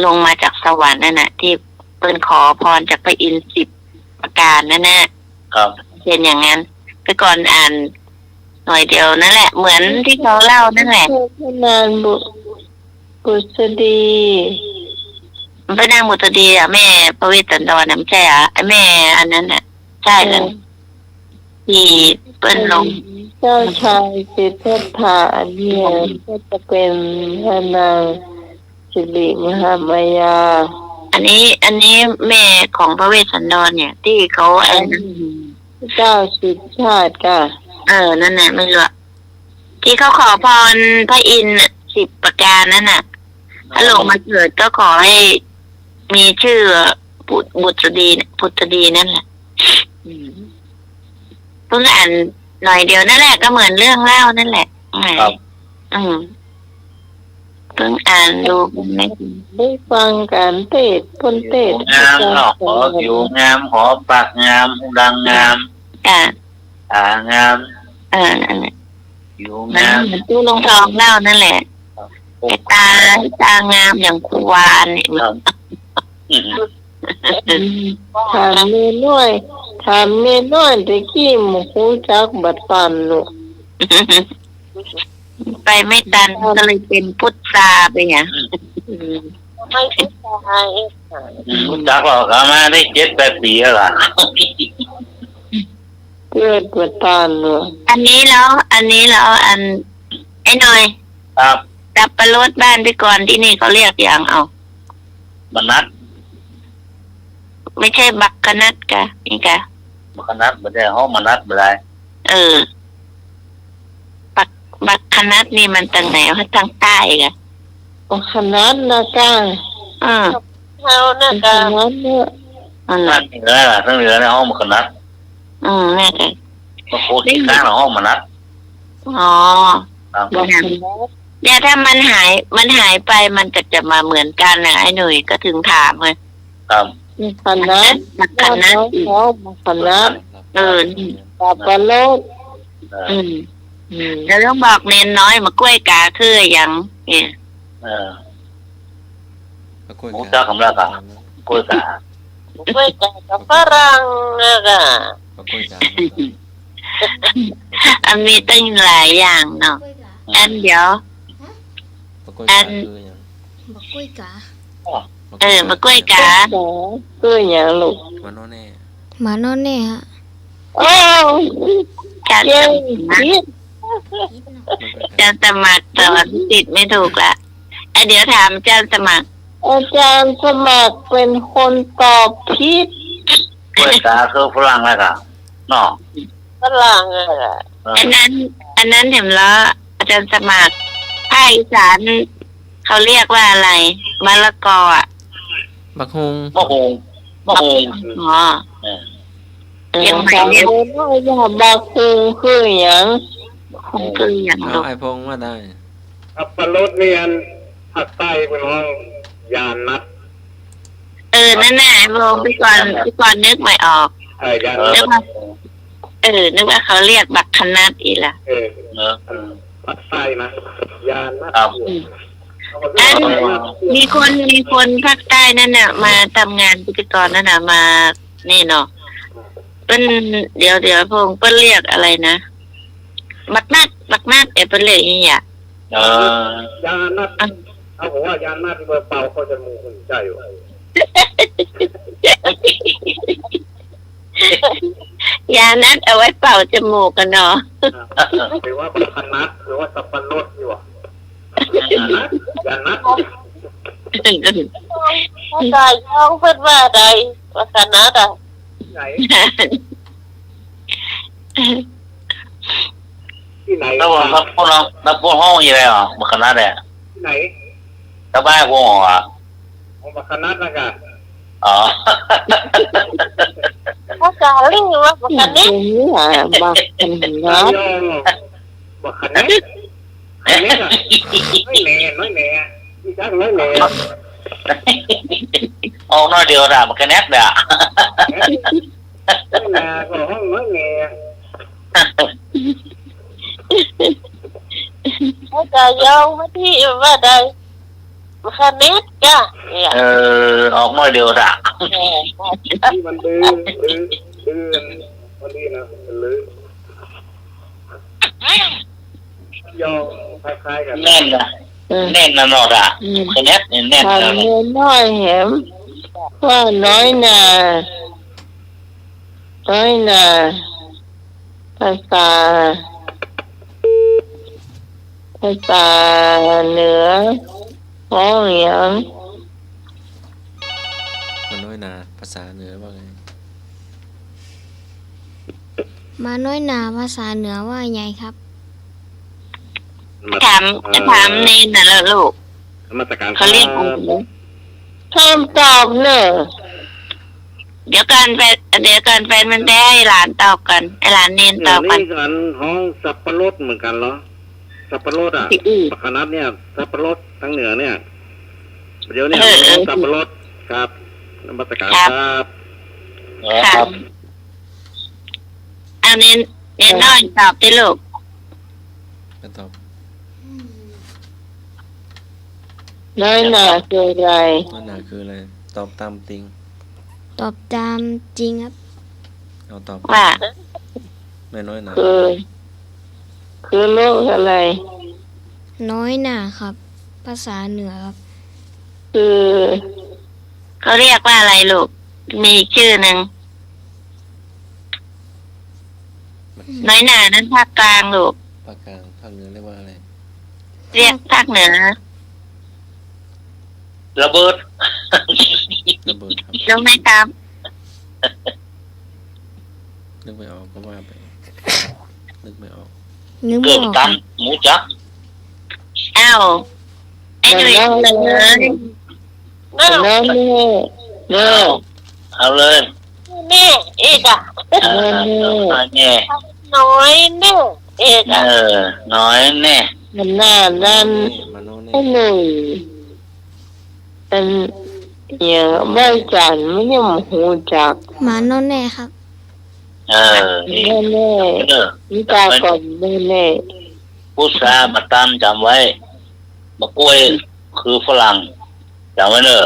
ลงมาจากสวรรค์นั่นน่ะ ตี้เปิ้นขอพรจากพระอินทร์สิบ ประการนั่นน่ะ ครับ เป๋นอย่างนั้น แต่ก่อนอ่านหน่อยเดียวนั่นแหละ เหมือนตี้เขาเล่านั่นแหละ พระนางบุ บุษดี พระนางบุษดีอะ แม่พระเวสสันดรน่ะ ไม่ใช่เหรอ ไอ้แม่อันนั้นน่ะ ใช่แล้ว เออ ตี้เปิ้นลง เจ้าชายสิทธัตถะอันนี้ก็จะเป๋นพระนางสิริมหามายา อันนี้ อันนี้แม่ของพระเวสสันดรเนี่ย ตี้เขาไอ้นั่น เจ้าสิทธัตถะ เออ นั่นแหละ ไม่รู้อะ ตี้เขาขอพรพระอินทร์น่ะ สิบประการนั่นน่ะ ถ้าลงมาเกิดก็ขอให้มีชื่อบุตร บุตรดีเนี่ย บุตรดีนั่นแหละ อืม เพิ่งอ่านหน่อยเดียวนั่นแหละ ก็เหมือนเรื่องเล่านั่นแหละ ครับ อืม เพิ่งอ่านดู ได้ฟังก๋านเตสน์ เปิ้นเตสน์ ผิวงามเนาะ ขอผิวงาม ขอปากงาม ดังงาม จ้ะ ตางาม เออ นั่นแหละ ผิวงาม เหมือนตี้ลุงทองเล่านั่นแหละ ครับ ไอ้ตา ไอ้ตางามอย่างควานเนี่ย ครับ ถามเมียน้อย ถามเมียน้อยแต่กี้บ่ฮู้จักบ่ตันลูก ไปไม่ตัน ก็เลยเป็นพุทธาไปไง อืม ไม่พุทธาเอง อืม รู้จักแล้วก็มาได้เจ็ดแปดปี๋แล้วล่ะ เกิดบ่ตันลูก อันนี้แล้ว อันนี้แล้ว อัน ไอ้หน่อย ครับ สับปะรดบ้านตี้ก่อนตี้นี่เขาเรียกอย่าง เอา มะนัด ไม่ใช่บักขะนัดกะ นี่กะ บักขะนัด บ่ได้ ฮ้องมะนัดบ่ได้ เออ บัก บักขะนัดนี่มันตางไหนวะ ตางใต้กะ บักขะนัดนะกะ อืม เฮานะกะ บักขะนัดเนี่ย อันนั้น ตางเหนือล่ะ ตางเหนือเนี่ยฮ้องบักขะนัด อืม แน่ใจ บางคนขี้ค้านเอาฮ้องมะนัด อ๋อ ครับ เนี่ย ถ้ามันหาย มันหายไป มันก็จะมาเหมือนกั๋นน่ะ ไอ้หนุ่ย ก็ถึงถามไง ครับ บักขะนัด บักขะนัด บักขะนัด เออ นี่ สับปะรด เออ อืม อืม แล้วต้องบอกเณรน้อย มะก้วยก๋าคือหยัง เนี่ย เออ มะก้วยก๋า ฮู้จักกำลังกะ มะก้วยก๋า มะก้วยก๋ากับฝรั่งนะกะ มะก้วยก๋า อันมีตั้งหลายอย่างเนาะ อันเดี๋ยว มะก้วยก๋าคือหยัง มะก้วยก๋า เออ มะก้วยก๋า คือหยังลูก หมานอแน่ หมานอแน่ฮะ โอ้ อาจ๋ารย์ เก่งจริง อาจ๋ารย์สมัครตอบผิดไม่ถูกละ อ่ะ เดี๋ยวถามอาจ๋ารย์สมัคร อาจ๋ารย์สมัครเป๋นคนตอบผิด มะก้วยก๋าคือฝรั่งนะกะ เนาะ ฝรั่งอะ เออ อันนั้น อันนั้นแหมละ อาจ๋ารย์สมัคร ภาคอีสานเขาเรียกว่าอะไร มะละกออะ บักฮุ่ง มะฮุ่ง มะฮุ่ง อ๋อ เออ เชียงใหม่เนี่ย บักฮุ่งคือหยัง บักฮุ่งคือหยัง เอา ลูก ไอ้พงษ์ว่าได้ สับปะรดนี่อันภาคใต้เปิ้นฮ้องยานัด เออ นั่นแหละ ไอ้พงษ์ ตี้ก่อน ตี้ก่อนนึกบ่ออก เออ ยานัด นึกว่า เออ นึกว่าเขาเรียกบักขะนัดอีหละ เออ เนอะ เออ ภาคใต้นะ ยานัด ครับ อืม อัน มีคน มีคนภาคใต้นั่นน่ะ มาทำงานพิธีกรนั่นน่ะ มา นี่เนาะ เปิ้น เดี๋ยว เดี๋ยว พงษ์ เปิ้นเรียกอะไรนะ บักนัด บักนัด เอ๊ะ เปิ้นเรียกอย่างเงี้ย เออ ยานัด อ่ะ เอา ผมว่ายานัดเปิ้นเป่าเข้าจมูก ใช่อยู่ ยานัดเอาไว้เป่าจมูกกั๋นเนาะ หรือว่าบักขะนัด หรือว่าสับปะรดอยู่อะ ยานัด ยานัด ตายองเปิ้นว่าใด บักขะนัดอะ ไหน ตี้ไหน ตะวัน ตะวัน ตะวันฮ้องอีกแล้ว บักขะนัดอะ ตี้ไหน ตะบ้านพวกอ่ะ อ๋อ บักขะนัดนะกะ อ๋อ ภาษาลิงว่าบักขะนิด บักขะนัด บักขะนิด ขะนิดอะ น้อยแหน่ น้อยแหน่ รู้จักน้อยแหน่ ออกน้อยเดียวน่ะ บักขะแนดน่ะ น้อยแหน่ ก็ฮ้องน้อยแหน่ ภาษายองมาตี้ว่าใด บ่ค่อยเม็ดจ้ะ เนี่ย เออ ออกน้อยเดียวจ้ะ เออ นี่มันดื้อ ดื้อ ดื้อ มันนี่นะ มันดื้อ ย่อคล้ายๆ กั๋น แน่นนะ อืม แน่นนะเนาะจ้ะ อืม คะแนนนี่แน่นนะ ถามเมียน้อยแหม ว่าน้อยหน่า น้อยหน่า ภาษา ภาษาเหนือ ฮ้องหยัง หมาน้อยหนา ภาษาเหนือว่าไง หมาน้อยหนา ภาษาเหนือว่าไงครับ ถาม ถามเณรน่ะเหรอลูก นมัสการ เขาเรียก ครับ ห้ามตอบเน่อ เดี๋ยวก่อนแฟน เดี๋ยวก่อนแฟนมันธุ์แท้ ให้หลานตอบก่อน ให้หลานเณรตอบก่อน นี่กั๋นฮ้องสับปะรดเหมือนกั๋นเหรอ สับปะรดอะ อืม ผักคะน้าเนี่ย สับปะรดทางเหนือเนี่ย เดี๋ยวเนี่ย เออ ฮ้องสับปะรด ครับ นมัสการ ครับ ครับ ครับ ครับ เอาเณร เณรน้อยตอบสิลูก ก็ตอบ น้อยหน่าคืออะไร น้อยหน่าคืออะไร ตอบตามจริง ตอบตามจริงครับ เอาตอบ ว่า แม่น้อยหน่า คือ คือโรคอะไร น้อยหน่าครับ ภาษาเหนือครับ คือ เขาเรียกว่าอะไรลูก มีอีกชื่อหนึ่ง น้อยหน่านั้นภาคกลางลูก ภาคกลาง ภาคเหนือเรียกว่าอะไร เรียกภาคเหนือ ระเบิด ระเบิดครับ รู้ไหมครับ นึกไม่ออกก็ว่าไป นึกไม่ออก นึกไม่ออก เกิดกำ หมูจัก อ้าว ไอ้หนุ่ย เอาเลย เอาเลย แน่อีกอะ อ่า แน่ น้อยแน่อีกอะ เออ น้อยแน่ มันน่านั่น มาโน่นนี่ ไอ้หนุ่ย อัน อย่างบ้านจันทน์มันยังบ่ฮู้จัก หมาโน่นแน่ครับ เออ นี่ แน่แน่ เออ นี่ตาก่อนแน่แน่ พุทราบ่าตันจ๋ำไว้ บ่ากล้วยคือฝรั่ง จ๋ำไว้เน่อ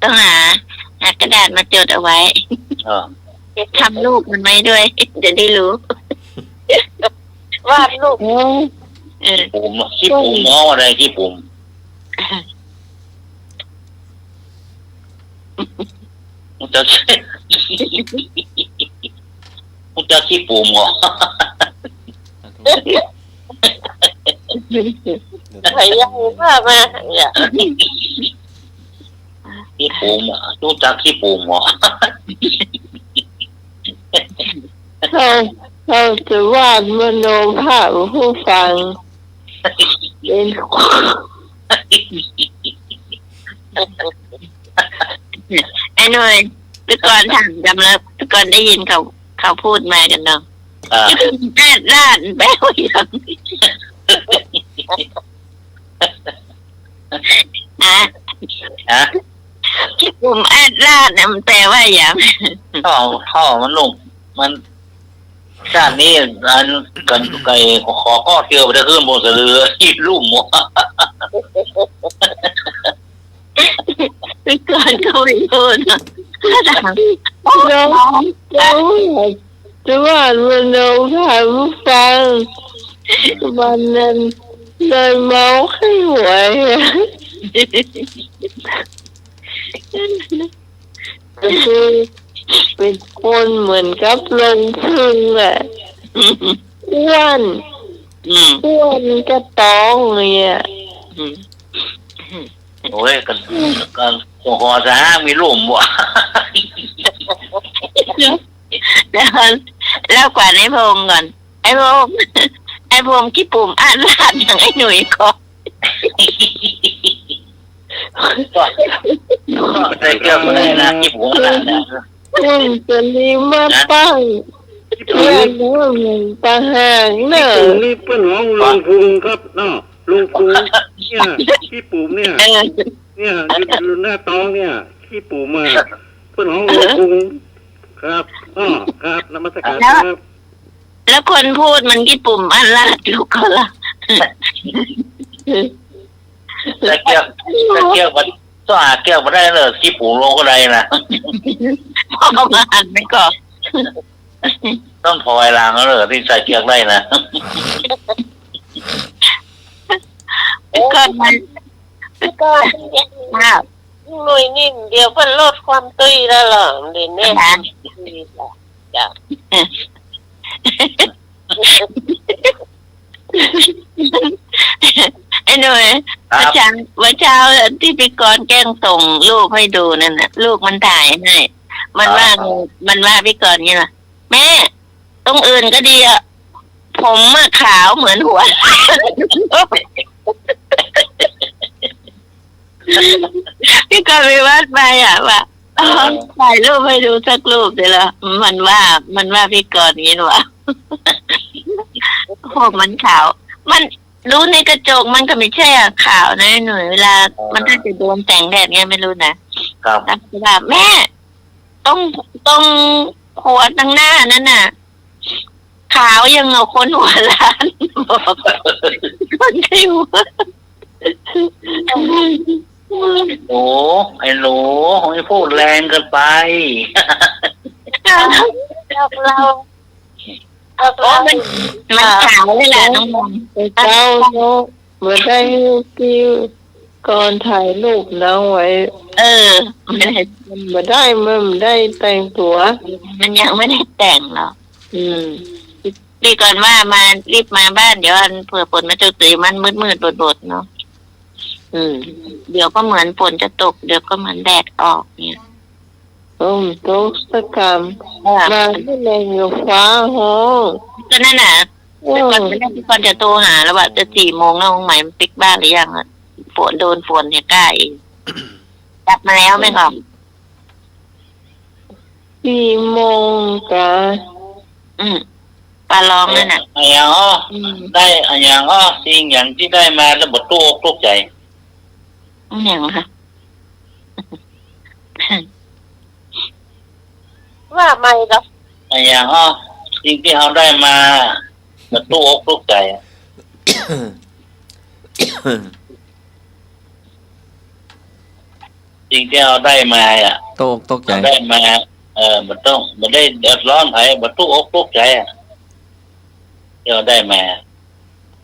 ต้องหา หากระดาษมาจดเอาไว้ เออ ทำรูปมันไว้ด้วย จะได้รู้ วาดรูป เออ ขี้ปุ๋ม ขี้ปุ๋ม ฮ้องว่าอะไร ขี้ปุ๋ม ฮู้จัก ฮู้จักขี้ปุ๋มบ่ ใครยังว่ามาเนี่ย ขี้ปุ๋มอะ ฮู้จักขี้ปุ๋มบ่ เขา เขาจะวาดมโนภาพผู้ฟัง เป็น ไอ้หนุ่ย แต่ก่อนถามจ๋ำแล้ว แต่ก่อนได้ยินเขา เขาพูดมากั๋นเนาะ อ่า แอดลาด แปลว่าหยัง ฮะ ฮะ ขี้ปุ๋มแอดลาดเนี่ยมันแปลว่าหยัง ท่อ ท่อมันลง มัน ชาตินี้อันกั๋นไก่ขอข้อเดียวบ่ได้ขึ้นบนสะดือ อีลุ่มหมด แต่ก่อนก็ไม่รู้นะ น้อง น้อง จะว่า จะว่ามโนภาพผู้ฟัง วันนั้นเลยเมาไข้หัวอะ ก็คือเป็นคนเหมือนกับรังผึ้งแหละ อ้วน อืม อ้วนกระต๊องเนี่ย อืม โอ้ย กั๋น กั๋น หัวขอสามีลุ่มบ่ เดี๋ยว เดี๋ยวก่อน เล่าก่อนไอ้พงษ์ก่อน ไอ้พงษ์ ไอ้พงษ์ขี้ปุ๋มแอดลาดอย่างไอ้หนุ่ยก่อน ก็ ก็ใส่เกลือก็ได้นะ ขี้ปุ๋มแอดลาดนะ เพิ่งจะรีบมาตั้ง ขี้ปุ๋ม เรื่องนี้มันต่างหากเนอะ ขี้ปุ๋มนี่เปิ้นฮ้องรังผึ้งครับเนาะ รังผึ้งเนี่ย ขี้ปุ๋มเนี่ย เออ เนี่ย อยู่ อยู่หน้าต๊องเนี่ย ขี้ปุ๋มอะ เปิ้นฮ้องรังผึ้ง ครับ อ้อ ครับ นมัสการครับ แล้วคนพูดมันขี้ปุ๋มอันลาดลูกก็ละ ตะเกียก ตะเกียกมันต้องหาเกียกมาได้เลย ขี้ปุ๋มลงก็ได้นะ พอมาหันไปก่อน ต้องถอยหลังเลย ตี้ใส่เกียกได้นะ ก่อนมัน ก่อน ค่ะ หน่วยนี่เดี๋ยวเปิ้นลดความตุ้ยแล้วเหรอ เดี๋ยวนี้ ค่ะ จ้ะ ไอ้หน่วย ครับ เมื่อเช้า เมื่อเช้าตี้พี่กรณ์แกล้งส่งรูปให้ดูนั่นน่ะ ลูกมันถ่ายให้ มันว่า อ่า มันว่าพี่กรณ์งี้ว่ะ แม่ ตรงอื่นก็ดีอะ ผมอะขาวเหมือนหัว พี่กรณ์ไปวัดไปอะ ว่า เออ ถ่ายรูปให้ดูสักรูปเดี๋ยวละ มันว่า มันว่าพี่กรณ์งี้ว่ะ ผมมันขาว มัน ดูในกระจกมันก็ไม่ใช่อะขาวนะหน่วย เวลา เออ มันน่าจะโดนแสงแดดไงไม่รู้นะ ครับ แล้วก็ว่า แม่ ตรง ตรงหัวตรงหน้านั่นน่ะ ขาวยังเอาคนหัวล้าน บอก คนใครหัว โอ้ ไอ้หนู ไม่พูดแรงเกินไป เรา โอ้ มัน มันขาวเลยแหละน้องบอล เจ้าเนาะ บ่ได้ตี้กรณ์ถ่ายรูปน้องไว้ เออ ไม่ได้ มันบ่ได้ มันบ่ได้แต่งตั๋ว มันยังไม่ได้แต่งหรอก อืม ตี้กรณ์ว่ามา รีบมาบ้าน เดี๋ยวอันเผื่อฝนมันจะตก มันมืดๆ บดๆ เนาะ อืม เดี๋ยวก็เหมือนฝนจะตก เดี๋ยวก็เหมือนแดดออกเนี่ย โอ้ ตกสักกำ เออ มาเมื่อแลงก็ฟ้าฮ้อง ก็นั่นน่ะ เออ แต่ก่อนไม่ได้ ก่อนจะโทรหาแล้วว่าจะสี่โมงแล้ว ของไหมมันปิ๊กบ้านหรือยังอะ ฝน โดนฝนเนี่ยกล้าเอง กลับมาแล้วแม่กอง สี่โมงกะ อืม ปาลองนั่นน่ะ อะหยังอ้อ อืม ได้อะหยังอ้อ สิ่งหยังตี้ได้มาแล้วบ่ตุ๊กอกตุ๊กใจ๋ อะหยังคะ ว่าใหม่เหรอ อะหยังอ้อ สิ่งตี้เฮาได้มา บ่ตุ๊กอกตุ๊กใจ๋อะ สิ่งตี้เฮาได้มาอะ ตุ๊กอกตุ๊กใจ๋ เฮาได้มา เออ บ่ต้อง บ่ได้เดือดร้อนใผ บ่ตุ๊กอกตุ๊กใจ๋อะ ตี้เฮาได้มา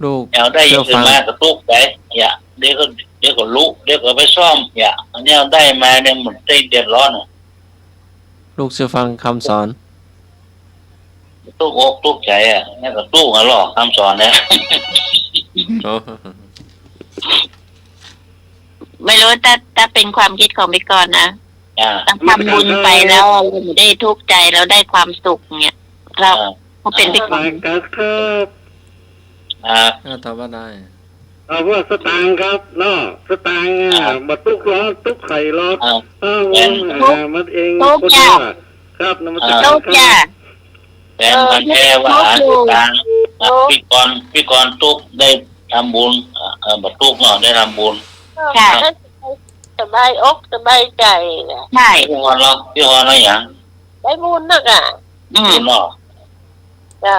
ลูก เฮาได้อย่างอื่นมาก็ตุ๊กใจ๋ อย่า เดี๋ยวก็ เดี๋ยวก็ลุ เดี๋ยวก็ไปซ่อม อย่า อันนี้เฮาได้มาเนี่ยมันได้เดือดร้อนอะ ลูกเจื้อฟังกำสอน ตุ๊กอกตุ๊กใจ๋อะ เนี่ยก็ตุ๊กอะลอ กำสอนเนี่ย โอ้ ไม่รู้ ถ้า ถ้าเป๋นความกึ๊ดของพี่กรณ์นะ อ่า ต้องทำบุญไปแล้ว เฮาได้ตุ๊กใจ๋ เฮาได้ความสุขเนี่ย เฮา อ่า เฮาเป๋นพี่กรณ์ อ่า ครับ ครับ อ่า ตอบว่าได้ ตอบว่าสตางค์ครับเนาะ สตางค์อะ อ่า บ่ตุ๊กหรอก ตุ๊กใผหรอก อ่า เออ แม่น เออ มันเอง ตุ๊ก คนเดียว จ้ะ อะ ครับ นมัสการ ตุ๊ก ครับ จ้ะ แม่น เออ มันแปลว่า ตุ๊ก สตางค์ ตุ๊ก พี่กรณ์ พี่กรณ์ตุ๊กได้ทำบุญ เออ บ่ตุ๊กเนาะ ได้ทำบุญ ค่ะ ครับ สบายอกสบายใจ๋อะ ใช่ พี่กรณ์เนาะ พี่กรณ์เนาะหยัง ได้บุญนักอะ อืม บุญเนาะ จ้ะ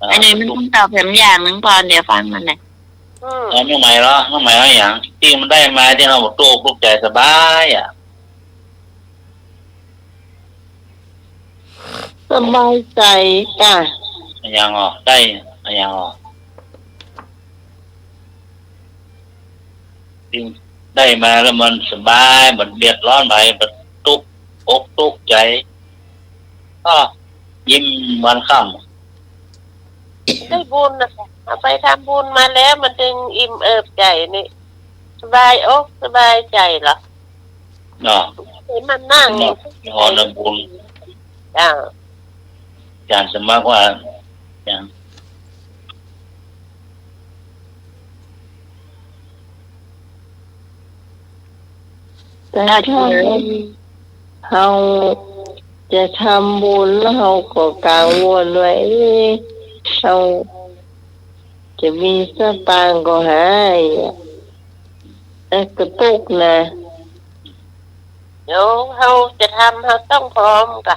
อ่า อันนี้มันต้องตอบแถมอย่างหนึ่งก่อน เดี๋ยวฟังมันนะ อืม เออ น้องไหมเหรอ น้องไหมว่าหยัง ตี้มันได้มาตี้เฮาบ่ตุ๊กอกตุ๊กใจ๋สบายอะ สบายใจ๋จ้ะ อะหยังอ้อ ได้ อะหยังอ้อ ตี้ได้มาแล้วมันสบาย บ่เดือดร้อนใผ บ่ตุ๊กอกตุ๊กใจ๋ อ้อ ยิ้มวันค่ำ ได้บุญน่ะ เอาไปทำบุญมาแล้วมันจึงอิ่มเอิบใจ๋นี่ สบายอกสบายใจ๋เหรอ เนาะ เห็นมันนั่ง เนาะ อ๋อ ทำบุญ จ้ะ อาจ๋ารย์สมัครว่า อย่าง แต่ถ้าเฮาจะทำบุญแล้วเฮาก็กังวลว่า เอ๊ะ เฮาจะมีสตางค์ก็หาย เอ๊ะ ก็ตุ๊กนะ เดี๋ยวเฮาจะทำ เฮาต้องพร้อมก่ะ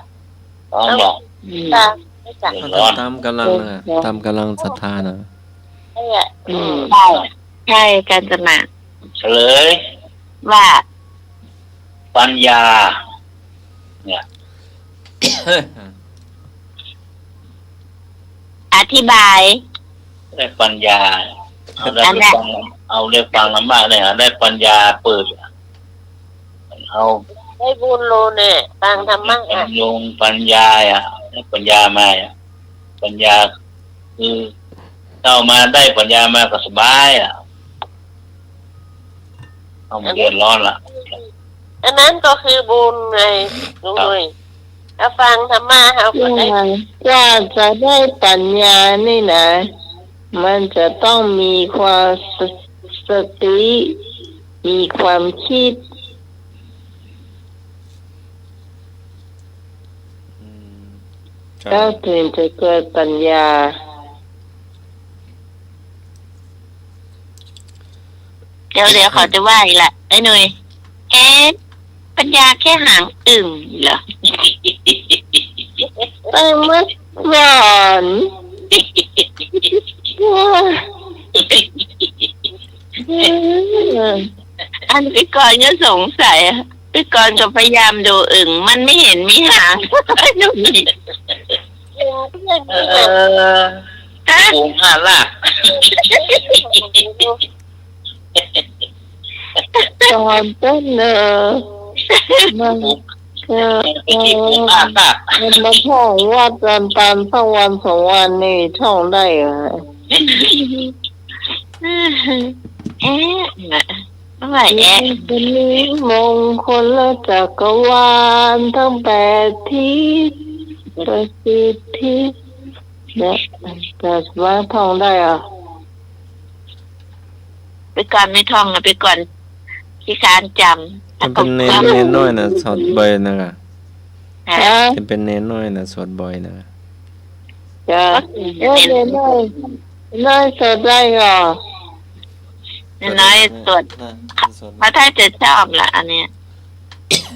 พร้อมบ่ อืม จ้ะ เดือดร้อน ต๋ามก๋ำลังนะ ต๋ามก๋ำลังศรัทธานะ ใช่อะ อืม ใช่ ใช่ อาจารย์สมาน เฉลย ว่า ปัญญา เนี่ย อธิบาย ได้ปัญญา เอาได้ อันเนี้ย ฟัง เอาได้ฟังธรรมะเนี่ย ได้ปัญญาเปิด เอา ได้บุญโลเนี่ย ฟังธรรมะ ได้ปัญญา ปัญญาอ่ะ ได้ปัญญามาอ่ะ ปัญญา คือ ถ้าเอามาได้ปัญญามาก็สบายอ่ะ เอามาเดือดร้อนละ อันนั้นก็คือบุญไง ลุง ครับ หนุ่ย ถ้าฟังธรรมะ เราก็ได้ กว่า กว่าจะได้ปัญญานี่นะ มันจะต้องมีความส- สติ มีความคิด อืม ครับ แล้วถึงจะเกิดปัญญา เดี๋ยว เดี๋ยวเขาจะว่าอีกละ ไอ้หนุ่ย เอ๊ะ ปัญญาแค่หางอึ่งเหรอ แต่เมื่อก่อน อันพี่กรณ์ก็สงสัยอะ พี่กรณ์ก็พยายามดูอึ่ง มันไม่เห็นมีหาง เออ ฮะ โกงห้าลาก ตอนต้นเนอะ มัน เออ เออ มันมาท่องวัดอาจารย์ปานสักวันสองวันนี่ท่องได้เหรอ เอ๊ะ นะ เมื่อไหร่แอะ เป็นมงคลและจักรวาลทั้งแปดทิศ ประสิทธิ เนี่ย จะว่าท่องได้เหรอ ไปก่อนไม่ท่องนะ ไปก่อนขี้ค้านจำ มันเป๋นเณร เณรน้อยนะ สวดบ่อยนะ ฮะ ฮะ มันเป๋นเณรน้อยนะ สวดบ่อยนะ จ้ะ เอ๊ะ เณรน้อย น้อยสวดได้เหรอ เณรน้อยสวด น่าจะสวด พระท่านจะชอบละอันเนี้ย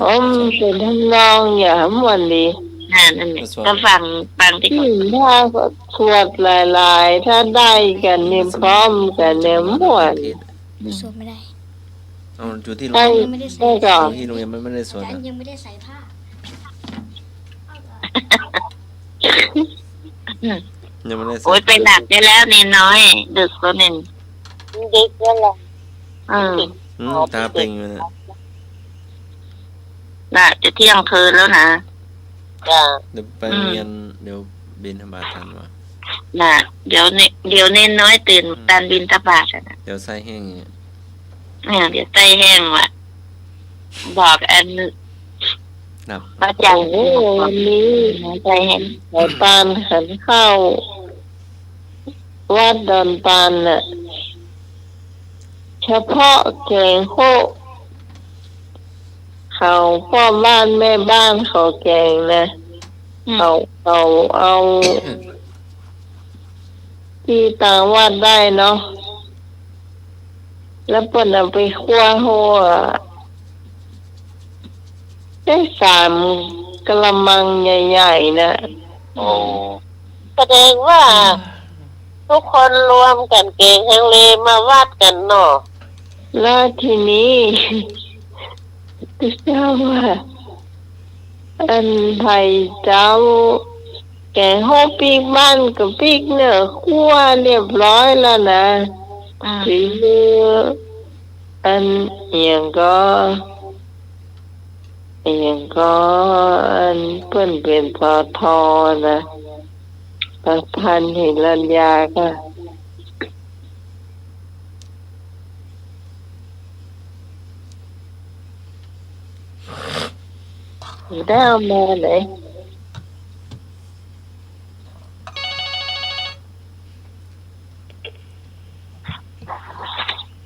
อืม เป๋นทำนองอย่างม่วนดี อ่า นั่นแหละ ก็ฟัง ฟังที่ อืม ถ้าสวดหลายๆ ถ้าได้กั๋นนี่ พร้อมกั๋นนี่ม่วน สวดไม่ได้ เอา อยู่ที่โรงเรียน ใช่ ยังไม่ได้ใส่ ใช่ก่อน อยู่ที่โรงเรียนมันไม่ได้สวด อาจารย์ อะ ยังไม่ได้ใส่ผ้า ยังไม่ได้ใส่ โอ๊ย ไปหลับได้แล้วเณรน้อย ดึกแล้วเนี่ย ดึกแล้วล่ะ อืม อืม ต๋าเป่งอยู่นะ น่ะ จะเที่ยงคืนแล้วนะ จ้ะ เดี๋ยวไปโรงเรียน อืม เดี๋ยวบิณฑบาตทันวะ น่ะ เดี๋ยวเณร เดี๋ยวเณรน้อยตื่น อืม ต๋อนบิณฑบาตอะนะ เดี๋ยวไส้แห้งเนี่ย เนี่ย เดี๋ยวไส้แห้งว่ะ บอกอัน ครับ พระอาจารย์ โอ้โห วันนี้ ไส้แห้ง ขอตานขันข้าว วัดดอนตานน่ะ เฉพาะแก๋งโฮะ เขาพ่อบ้านแม่บ้านเขาแก๋งนะ อืม เขา เขาเอา ตี้ตางวัดได้เนาะ แล้วเปิ้นเอาไปคั่วโฮะ ได้สามกะละมังใหญ่ๆ นะ โอ้ แสดงว่า ทุกคนรวมกั๋นแก๋งฮังเลมาวัดกั๋นเนาะ แล้วทีนี้ เจ้าว่า อันไผเจ้า แก๋งโฮะปิ๊กบ้านก็ปิ๊กเนื้อคั่วเรียบร้อยแล้วนะ อ่า ฝีมือ อันเหียงก็ เหียงก็ อันเปิ้นเป๋น สท นะ ประธานหิรัญญาก็ ได้เอามาไหน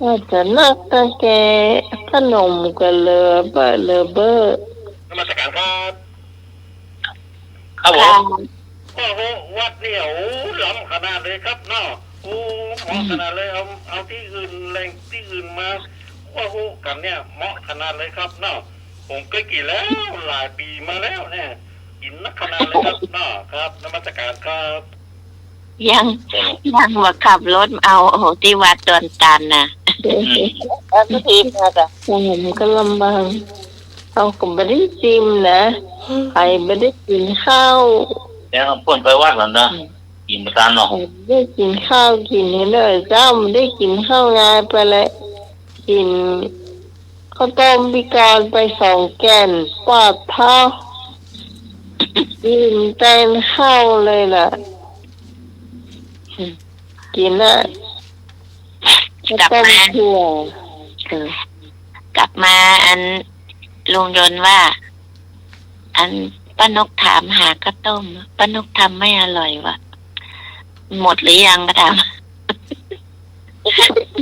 อาจจะนักตะแกพนมกันเลยเบ้อเลยเบ้อ นมัสการครับ ครับผม ค่ะ โอ้โห วัดเนี่ย โอ้ ล้ำขนาดเลยครับเนาะ โอ้ เหมาะขนาดเลย เอา เอาตี้อื่น แหล่งตี้อื่นมา โอ้โห กั๋นเนี่ย เหมาะขนาดเลยครับเนาะ ผมเกยกิ๋นแล้ว หลายปี๋มาแล้วเนี่ย กิ๋นนักขนาดเลยครับ เนาะ ครับ นมัสการครับ ยัง ยังว่าขับรถเอา โอ้โห ตี้วัดดอนตันน่ะ อืม อันนี้ทีมมาจ้ะ โอ้โห มันก็ลำบาก เฮาก็บ่ได้จิมนะ ใผบ่ได้กิ๋นข้าว แล้วเปิ้นไปวัดแล้วนะ อืม กิ๋นบ่ตันเนาะ ใผบ่ได้กิ๋นข้าว กิ๋นนี่เลย เจ้าบ่ได้กิ๋นข้าวงายไปเลย กิ๋นข้าวต้มปีก๋อนไปสองแก่น ปอดเทาะ กิ๋นแตนข้าวเลยล่ะ กิ๋นน่ะ กลับมา ข้าวต้มถั่ว เออ กลับมาอันลุงยนต์ว่า อันป้านกถามหาข้าวต้ม ป้านกทำไม่อร่อยว่ะ หมดหรือยังก็ถาม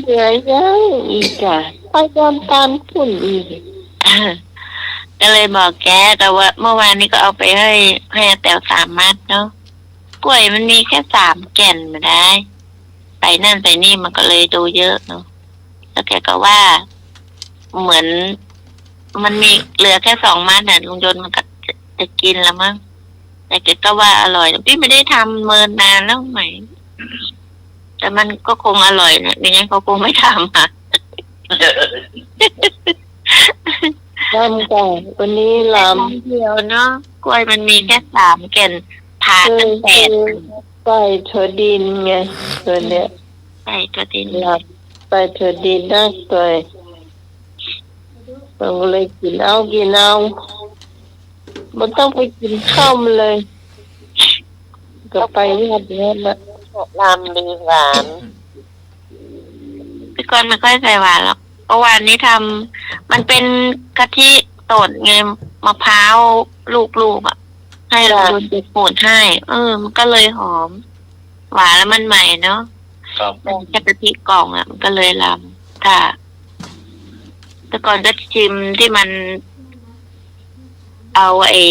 เหลือยังอีกอะ ไปดอนตันปุ้นอีก เออ ก็เลยบอกแก แต่ว่าเมื่อวานนี้ก็เอาไปให้ ให้อาแต๋วสามมัดเนาะ กล้วยมันมีแค่สามแก่นบ่ได้ ไปนั่นไปนี่มันก็เลยดูเยอะเนาะ แล้วแกก็ว่า เหมือนมันมีเหลือแค่สองมัดน่ะ ลุงยนต์มันก็จะ จะกิ๋นแล้วมั้ง แต่แกก็ว่าอร่อย ตี้บ่ได้ทำเมินนานแล้วไหม แต่มันก็คงอร่อยนะ ไม่งั้นเขาคงไม่ทำอะ ลำก่อน วันนี้ลำ ลำเดียวเนาะ กล้วยมันมีแค่สามแก่น ผ่าตั้งแปด คือ คือใส่ถั่วดินไง ตัวเนี้ย ใส่ถั่วดิน ลำใส่ถั่วดินนักหน่อย มันก็เลยกิ๋นเอา กิ๋นเอา บ่ต้องไปกิ๋นข้าวมันเลย ก็ไปวัดนั่นน่ะ ลำดีหวาน แต่ก่อนไม่ค่อยใส่หวานหรอก เมื่อวานนี้ทำ มันเป็นกะทิสดไง มะพร้าวลูกๆอะ ให้ จ้ะ ลุงยนต์ไปขูดให้ เออ มันก็เลยหอม หวานแล้วมันใหม่เนาะ ครับ มันจะกะทิกล่องอะ มันก็เลยลำ ค่ะ แต่ก่อนก็ชิมตี้มัน เอาไอ้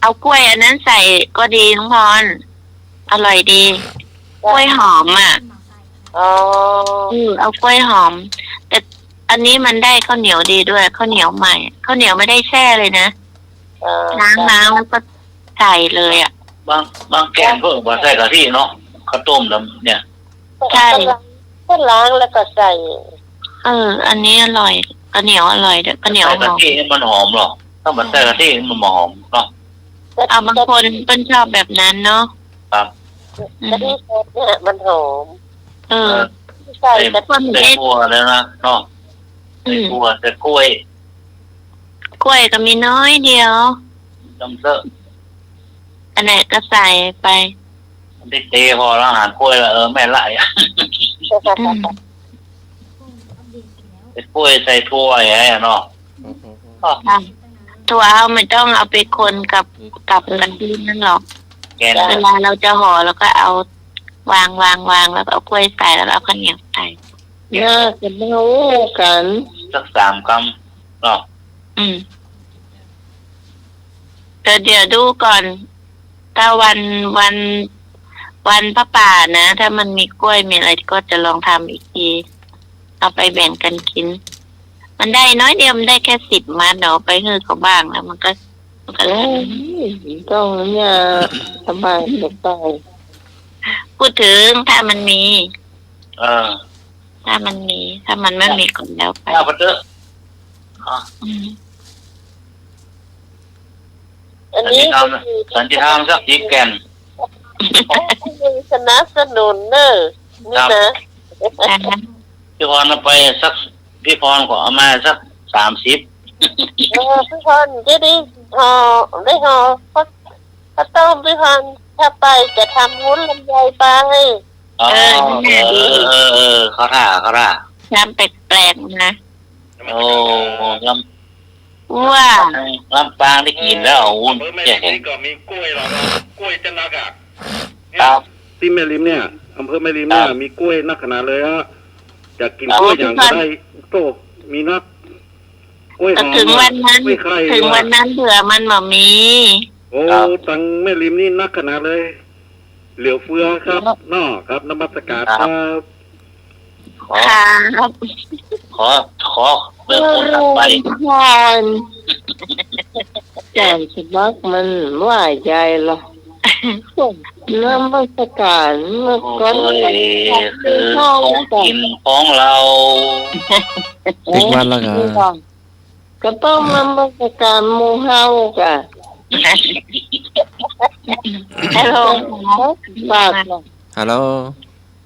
เอากล้วยอันนั้นใส่ก็ดี น้องพร อร่อยดี จ้ะ กล้วยหอมอะ อ๋อ เออ เอากล้วยหอม แต่อันนี้มันได้ข้าวเหนียวดีด้วย ข้าวเหนียวใหม่ ข้าวเหนียวไม่ได้แช่เลยนะ เออ ล้าง จ้ะ ล้างแล้วก็ใส่เลยอะ บาง บางแก่นเปิ้นบ่ใส่กะทิเนาะ ข้าวต้มดำเนี่ย ใช่ ก็ล้าง ก็ล้างแล้วก็ใส่ เออ อันนี้อร่อย ข้าวเหนียวอร่อยด้วย ข้าวเหนียวหอม ใส่กะทิมันหอมหรอ ถ้าบ่ใส่กะทิมันบ่หอมเนาะ เอา บางคนเปิ้นชอบแบบนั้นเนาะ ครับ อืม กะทิสดเนี่ยมันหอม เออ เออ ใส่กะทิ ใส่ ใส่ถั่วแล้วนะเนาะ อืม ใส่ถั่ว ใส่กล้วย กล้วยก็มีน้อยเดียว จำเถอะ อันไหนก็ใส่ไป มันได้เตพอแล้ว อาหารกล้วยละ เออ แม่นละ อืม ใส่กล้วย ใส่ถั่วอย่างเงี้ยเนาะ ค่ะ ถั่วเฮาไม่ต้องเอาไปคนกับ กับกะทินั่นหรอก แกง เวลาเราจะห่อเราก็เอาวาง วาง วาง แล้วก็เอากล้วยใส่ แล้วก็เอาข้าวเหนียวใส่ น่าจะเมากัน สักสามกำเนาะ อืม แต่เดี๋ยวดูก่อน ถ้าวัน วัน วันผ้าป่านะ ถ้ามันมีกล้วยมีอะไรก็จะลองทำอีกที เอาไปแบ่งกันกิ๋น มันได้น้อยเดียว มันได้แค่สิบมัดเนาะ ไปหื้อเขาบ้างแล้วมันก็ มันก็ เอ้ย ต้องเนี่ย สบายจะตาย พูดถึงถ้ามันมี เออ ถ้ามันมี ถ้ามันไม่มีก็แล้วไป เอาไปเถอะ อ๋อ อืม อันนี้ สันติธรรม สันติธรรมสักสิบแก่น สนับสนุนเนอะ นี่นะ ครับ พี่พรเอาไปสัก พี่พรก็เอามาสักสามสิบ เออ พี่พรจะได้ห่อ ได้ห่อ ข้าว ข้าวต้ม พี่พร ถ้าไปจะทำวุ้นลำไยไป อ๋อ เออ นั่นน่ะดี เออ เออ เออ เข้าท่า เข้าท่า ทำแปลกๆนะ โอ้ ลำ ว่า ลำปางได้กิ๋นแล้ว โอ้ อำเภอแม่ริมนี่ก็มีกล้วยเหรอ กล้วยจะนักอะ ครับ ตี้แม่ริมเนี่ย อำเภอแม่ริมเนี่ย ครับ มีกล้วยนักขนาดเลยฮะ อยากกิ๋น ครับ กล้วยอย่างก็ได้ โอ้ มีนัก กล้วยหอม ก็ถึงวันนั้น กล้วยไข่ ถึงวันนั้นเผื่อมันบ่มี โอ้ ครับ ตังแม่ริมนี่นักขนาดเลย เหลือเฟือครับ ครับ เนาะ ครับ นมัสการ ครับ ครับ ขอ ค่ะ ขอ ขอเบอร์โทรศัพท์ไป เจริญพร จารย์สมัครมันว่าใหญ่หรอ นมัสการ เมื่อก่อน โอ้ย คือของกิ๋นของเฮา ติดวัดแล้วกา ก็ต้องนมัสการหมู่เฮากา ฮัลโหล บาท ฮัลโหล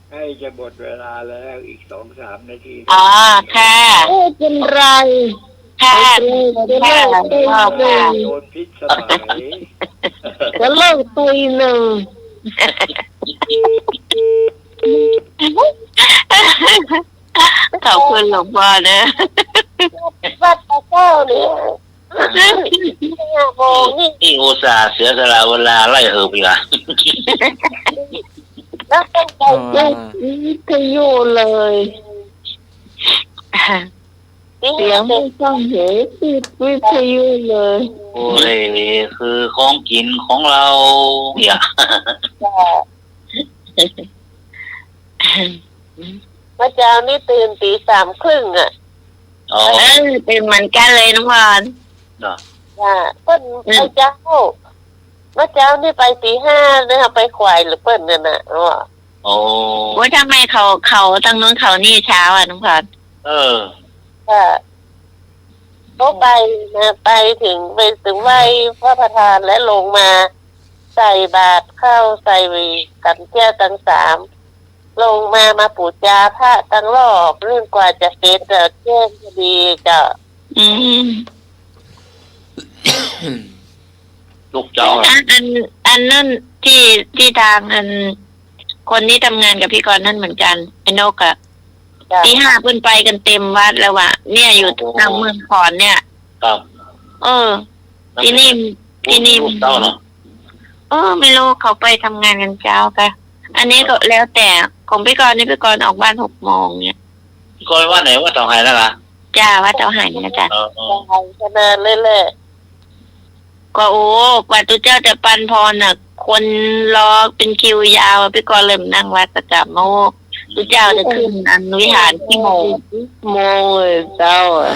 ใกล้จะหมดเวลาแล้ว อีกสองสามนาที อ๋อ ค่ะ ไม่เป็นไร ค่ะ ไม่เป็นไร ค่ะ โดนพิษสมัย ก็เลิกตีหนึ่ง ขอบคุณหลวงพ่อเนอะ วัดพระเจ้าเนี่ย ห้าโมงนี่ นี่อุตส่าห์เสียสละเวลาไล่หืบอีกละ แล้วต้องไป อ๋อ ปิดวิทยุเลย เสียงไม่ต้องเหย ปิดวิทยุเลย โอ้ย คือของกิ๋นของเฮาเนี่ย เมื่อเจ๊านี่ตื่นตีสามครึ่งอะ อ๋อ เออ ตื่นเหมือนกันเลยน้องพร เนาะ จ้ะ เปิ้น อืม ไปเจ๊า เมื่อเจ๊านี่ไปตีห้าเนี่ย ไปขวายหรือเปิ้นนั่นน่ะ อ๋อ โอ้ โอ้ย ทำไมเขา เขาตางนู้นเขานี่เช้าอะน้องพร เออ ค่ะ ก็ไปนะ ไปถึง ไปถึงไหว้พระประธานและลงมาใส่บาตรข้าว ใส่ขันแก้วตังสาม ลงมา มาปู๋จาพระตังรอบ เรื่องกว่าจะเสร็จ เอ่อ เที่ยงพอดีเจ้า อืม ลูกเจ้า อัน อัน อันนั้นที่ ที่ตางอัน คนที่ทำงานกับพี่กรณ์นั่นเหมือนกัน ไอ้นกอะ จ้ะ ตีห้าเปิ้นไปกันเต็มวัดแล้วว่ะ เนี่ยอยู่ โอ้ ตางเมืองขอนเนี่ย ครับ เออ แล้ว ที่นี่ ที่นี่ ลูกเจ้าเหรอ เออ ไม่รู้ เขาไปทำงานกันเจ๊ากะ อันนี้ก็ ครับ แล้วแต่ ของพี่กรณ์นี่ พี่กรณ์ออกบ้านหกโมงเนี่ย พี่กรณ์วัดไหน วัดเต๋าไหหลาล่ะ จ้า วัดเต๋าไหหลาจ้ะ เออ เออ เต๋าไหหลาขนาดเลยแหละ ก็โอ้ กว่าตุ๊เจ้าจะปันพรน่ะ คนรอเป็นคิวยาวอะ พี่กรณ์เลยมานั่งวัดประจ๋ำ โอ้ ตุ๊เจ้าจะขึ้นอันวิหารกี่โมง โมงเลยเจ้าอะ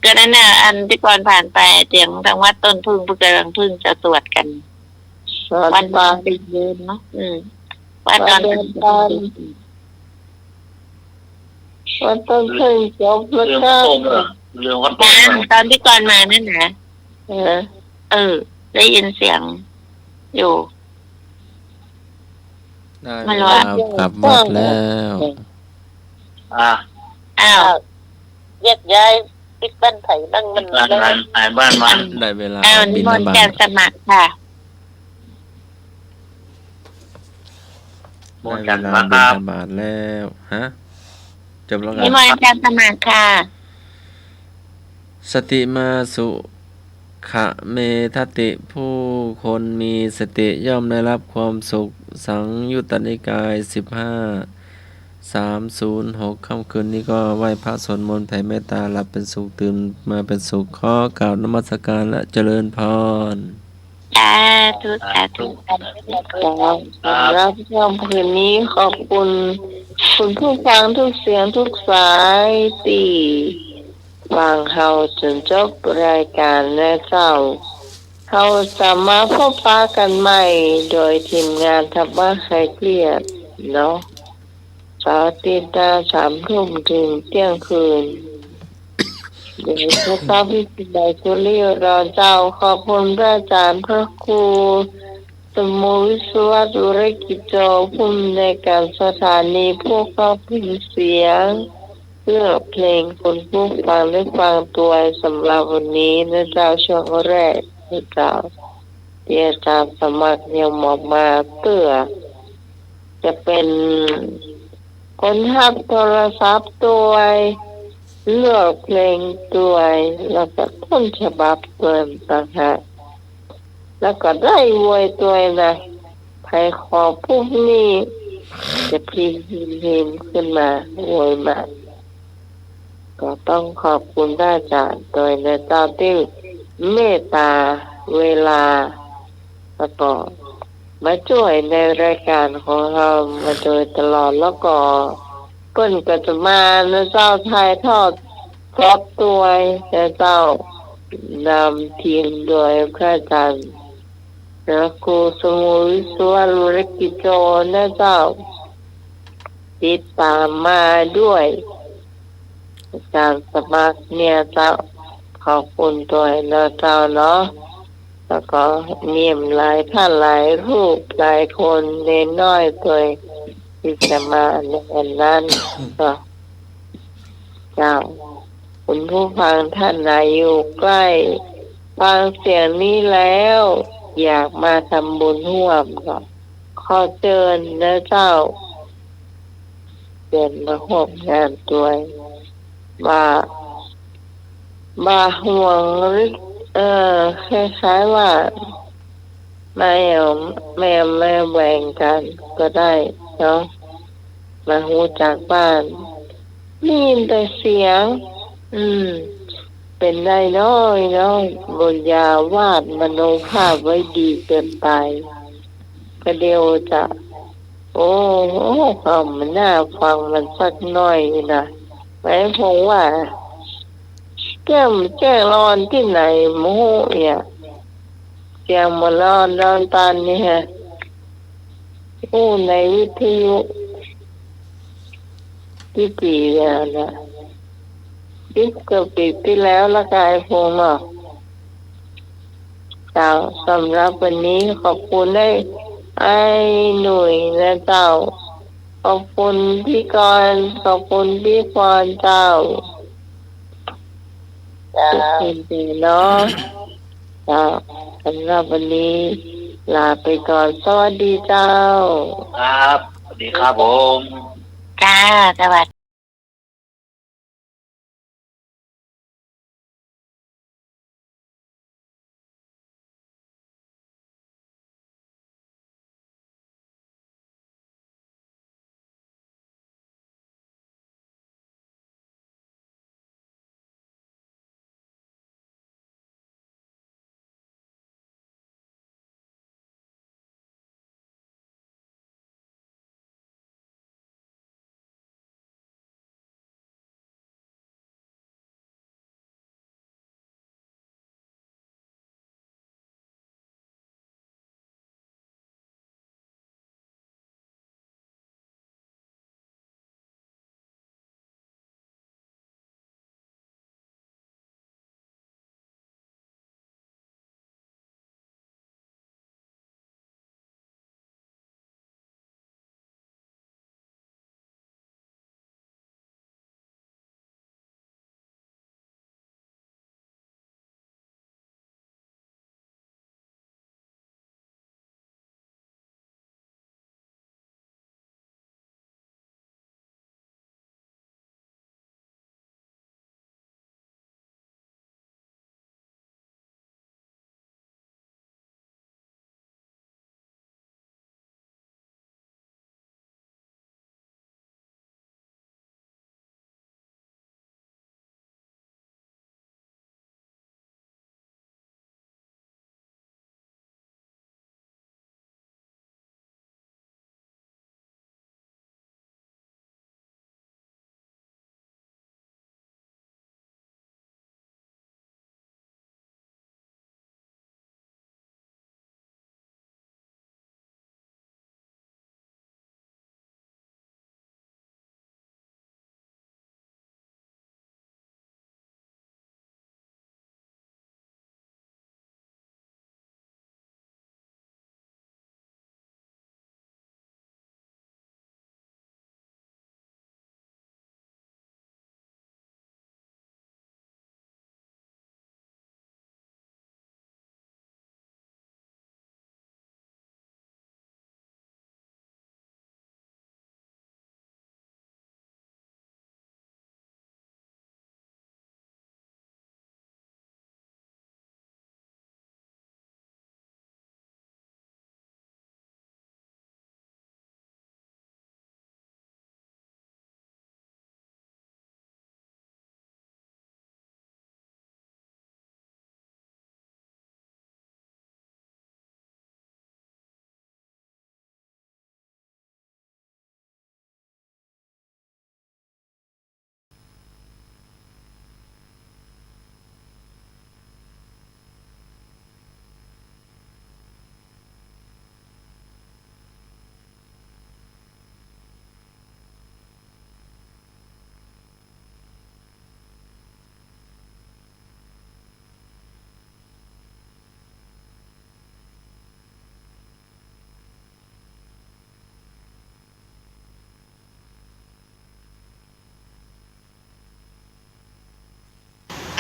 ก็นั่นน่ะ อันพี่กรณ์ผ่านไป เสียงตางวัดต้นผึ้ง เปิ้นกำลังเพิ่งจะสวดกัน วัด วัดบาน เย็นเนาะ อืม วัดดอน วัดดอน วัดต้นผึ้งจบแล้ว เรื่อง ก็ ต้นเหรอ เรื่องวัดต้นเหรอ ตอนพี่กรณ์มานั่นนะ เออ เออ ได้ยินเสียงอยู่ ได้ มัน เว ว่า ลากลับวัดแล้ว อ่ะ อ้าว แยกย้าย ปิดบ้านไผบ้านมัน บ้านมัน ไผบ้านมัน ได้เวลา อ้าว ออกบิณฑบาต นิมนต์อาจารย์สมัครค่ะ ได้เวลาบิณฑบาตแล้ว ฮะ จบแล้วครับ นิมนต์อาจารย์สมัครค่ะ สติมาสุขะเมทะติ ผู้คนมีสติย่อมได้รับความสุข สังยุตตนิกาย สิบห้า สามศูนย์หก ค่ำคืนนี้ก็ไหว้พระสวดมนต์แผ่เมตตา หลับเป็นสุข ตื่นมาเป็นสุข ขอกราบนมัสการและเจริญพร สาธุ สาธุ ครับ สำหรับค่ำคืนนี้ขอบคุณคุณผู้ฟังทุกเสียงทุกสายตี้ฟังเฮาจ๋นจบรายการนะเจ้า เฮาจะมาพบปะกั๋นใหม่โดยทีมงานธรรมะคลายเครียดเนาะ เสาร์อาทิตย์หน้า สามทุ่มเถิงเตี้ยงคืน เดี๋ยวพระเจ้าพิชิตชัยสุริโยดรเจ้า ขอบคุณพระอาจารย์พระครูสมุทรวิศวัตร วรกิจโจ ผู้อำนวยการสถานี ผู้ควบคุมเสียง เลือกเพลงคุณผู้ฟังได้ฟังตวยสำหรับวันนี้นะเจ้า ช่วงแรกนะเจ้า ตี้อาจารย์สมัครเยียมออกมาเตื้อ จะเป๋นคนฮับโทรศัพท์ตวย เลือกเพลงตวย แล้วก็ต้นฉบับตวยต่างหาก แล้วก็ได้โวยตวยนะ ใผขอปุ๊บนี่ จะพิมพ์ พิมพ์ พิมพ์ขึ้นมา โวยมา ก็ต้องขอบคุณพระอาจารย์ตวยนะเจ้า ตี้เมตตาเวลา แล้วก็มาจ้วยในรายการของเฮามาโดยตลอด แล้วก็เปิ้นก็จะมานะเจ้า ถ่ายทอดสดตวยนะเจ้า นำทีมโดยพระอาจารย์พระครูสมุทรวิศวะ วรกิจโจ นะเจ้า ติดต๋ามมาด้วย อาจารย์สมัครเนี่ยเจ้า ขอบคุณตวยนะเจ้าเนาะ แล้วก็มีหลายท่านหลายรูปหลายคน เณรน้อยตวย ตี้จะมาในวันนั้น ก็ เจ้า คุณผู้ฟังท่านไหนอยู่ใกล้ ฟังเสียงนี้แล้ว อยากมาทำบุญฮ่วมก็ ขอเจิญนะเจ้า เจิญมาฮ่วมงานตวย บ่า บ่าห่วงหรือ เอ่อ คล้ายๆ ว่า มาแอม มาแอมมาแหว่งกั๋นก็ได้เนาะ มาฮู้จักบ้าน ได้ยินแต่เสียง อืม เป๋นได้น้อยเนาะ บ่อย่าวาดมโนภาพไว้ดีเกินไป ก็เดี๋ยวจะ โอ้โห เอามันน่าฟังมันสักหน่อยนะ แม่ผมว่า แจ้ง แจ้งละออนตี้ไหน บ่ฮู้เนี่ย เสียงบ่ละออนดอนตันนี่ฮะ อู้ในวิทยุ กี่ปี๋แล้วนะ สิบกว่าปี๋ตี้แล้วละกายพงเนาะ เจ้า สำหรับวันนี้ขอบคุณได้ ไอ้หนุ่ยนะเจ้า ขอบคุณพี่กรณ์ ขอบคุณพี่พรเจ้า เจ้า ขอบคุณเนาะ เจ้า สำหรับวันนี้ลาไปก่อน สวัสดีเจ้า ครับ สวัสดีครับผม จ้า สวัสดี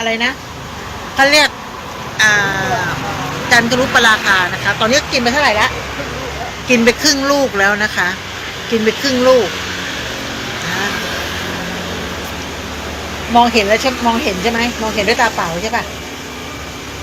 อะไรนะ เขาเรียก อ่า จันทรุปราคานะคะ ตอนนี้กินไปเท่าไหร่ละ กินไปครึ่งลูกแล้วนะคะ กินไปครึ่งลูกนะ มองเห็นแล้วใช่ มองเห็นใช่ไหม มองเห็นด้วยตาเปล่าใช่ปะ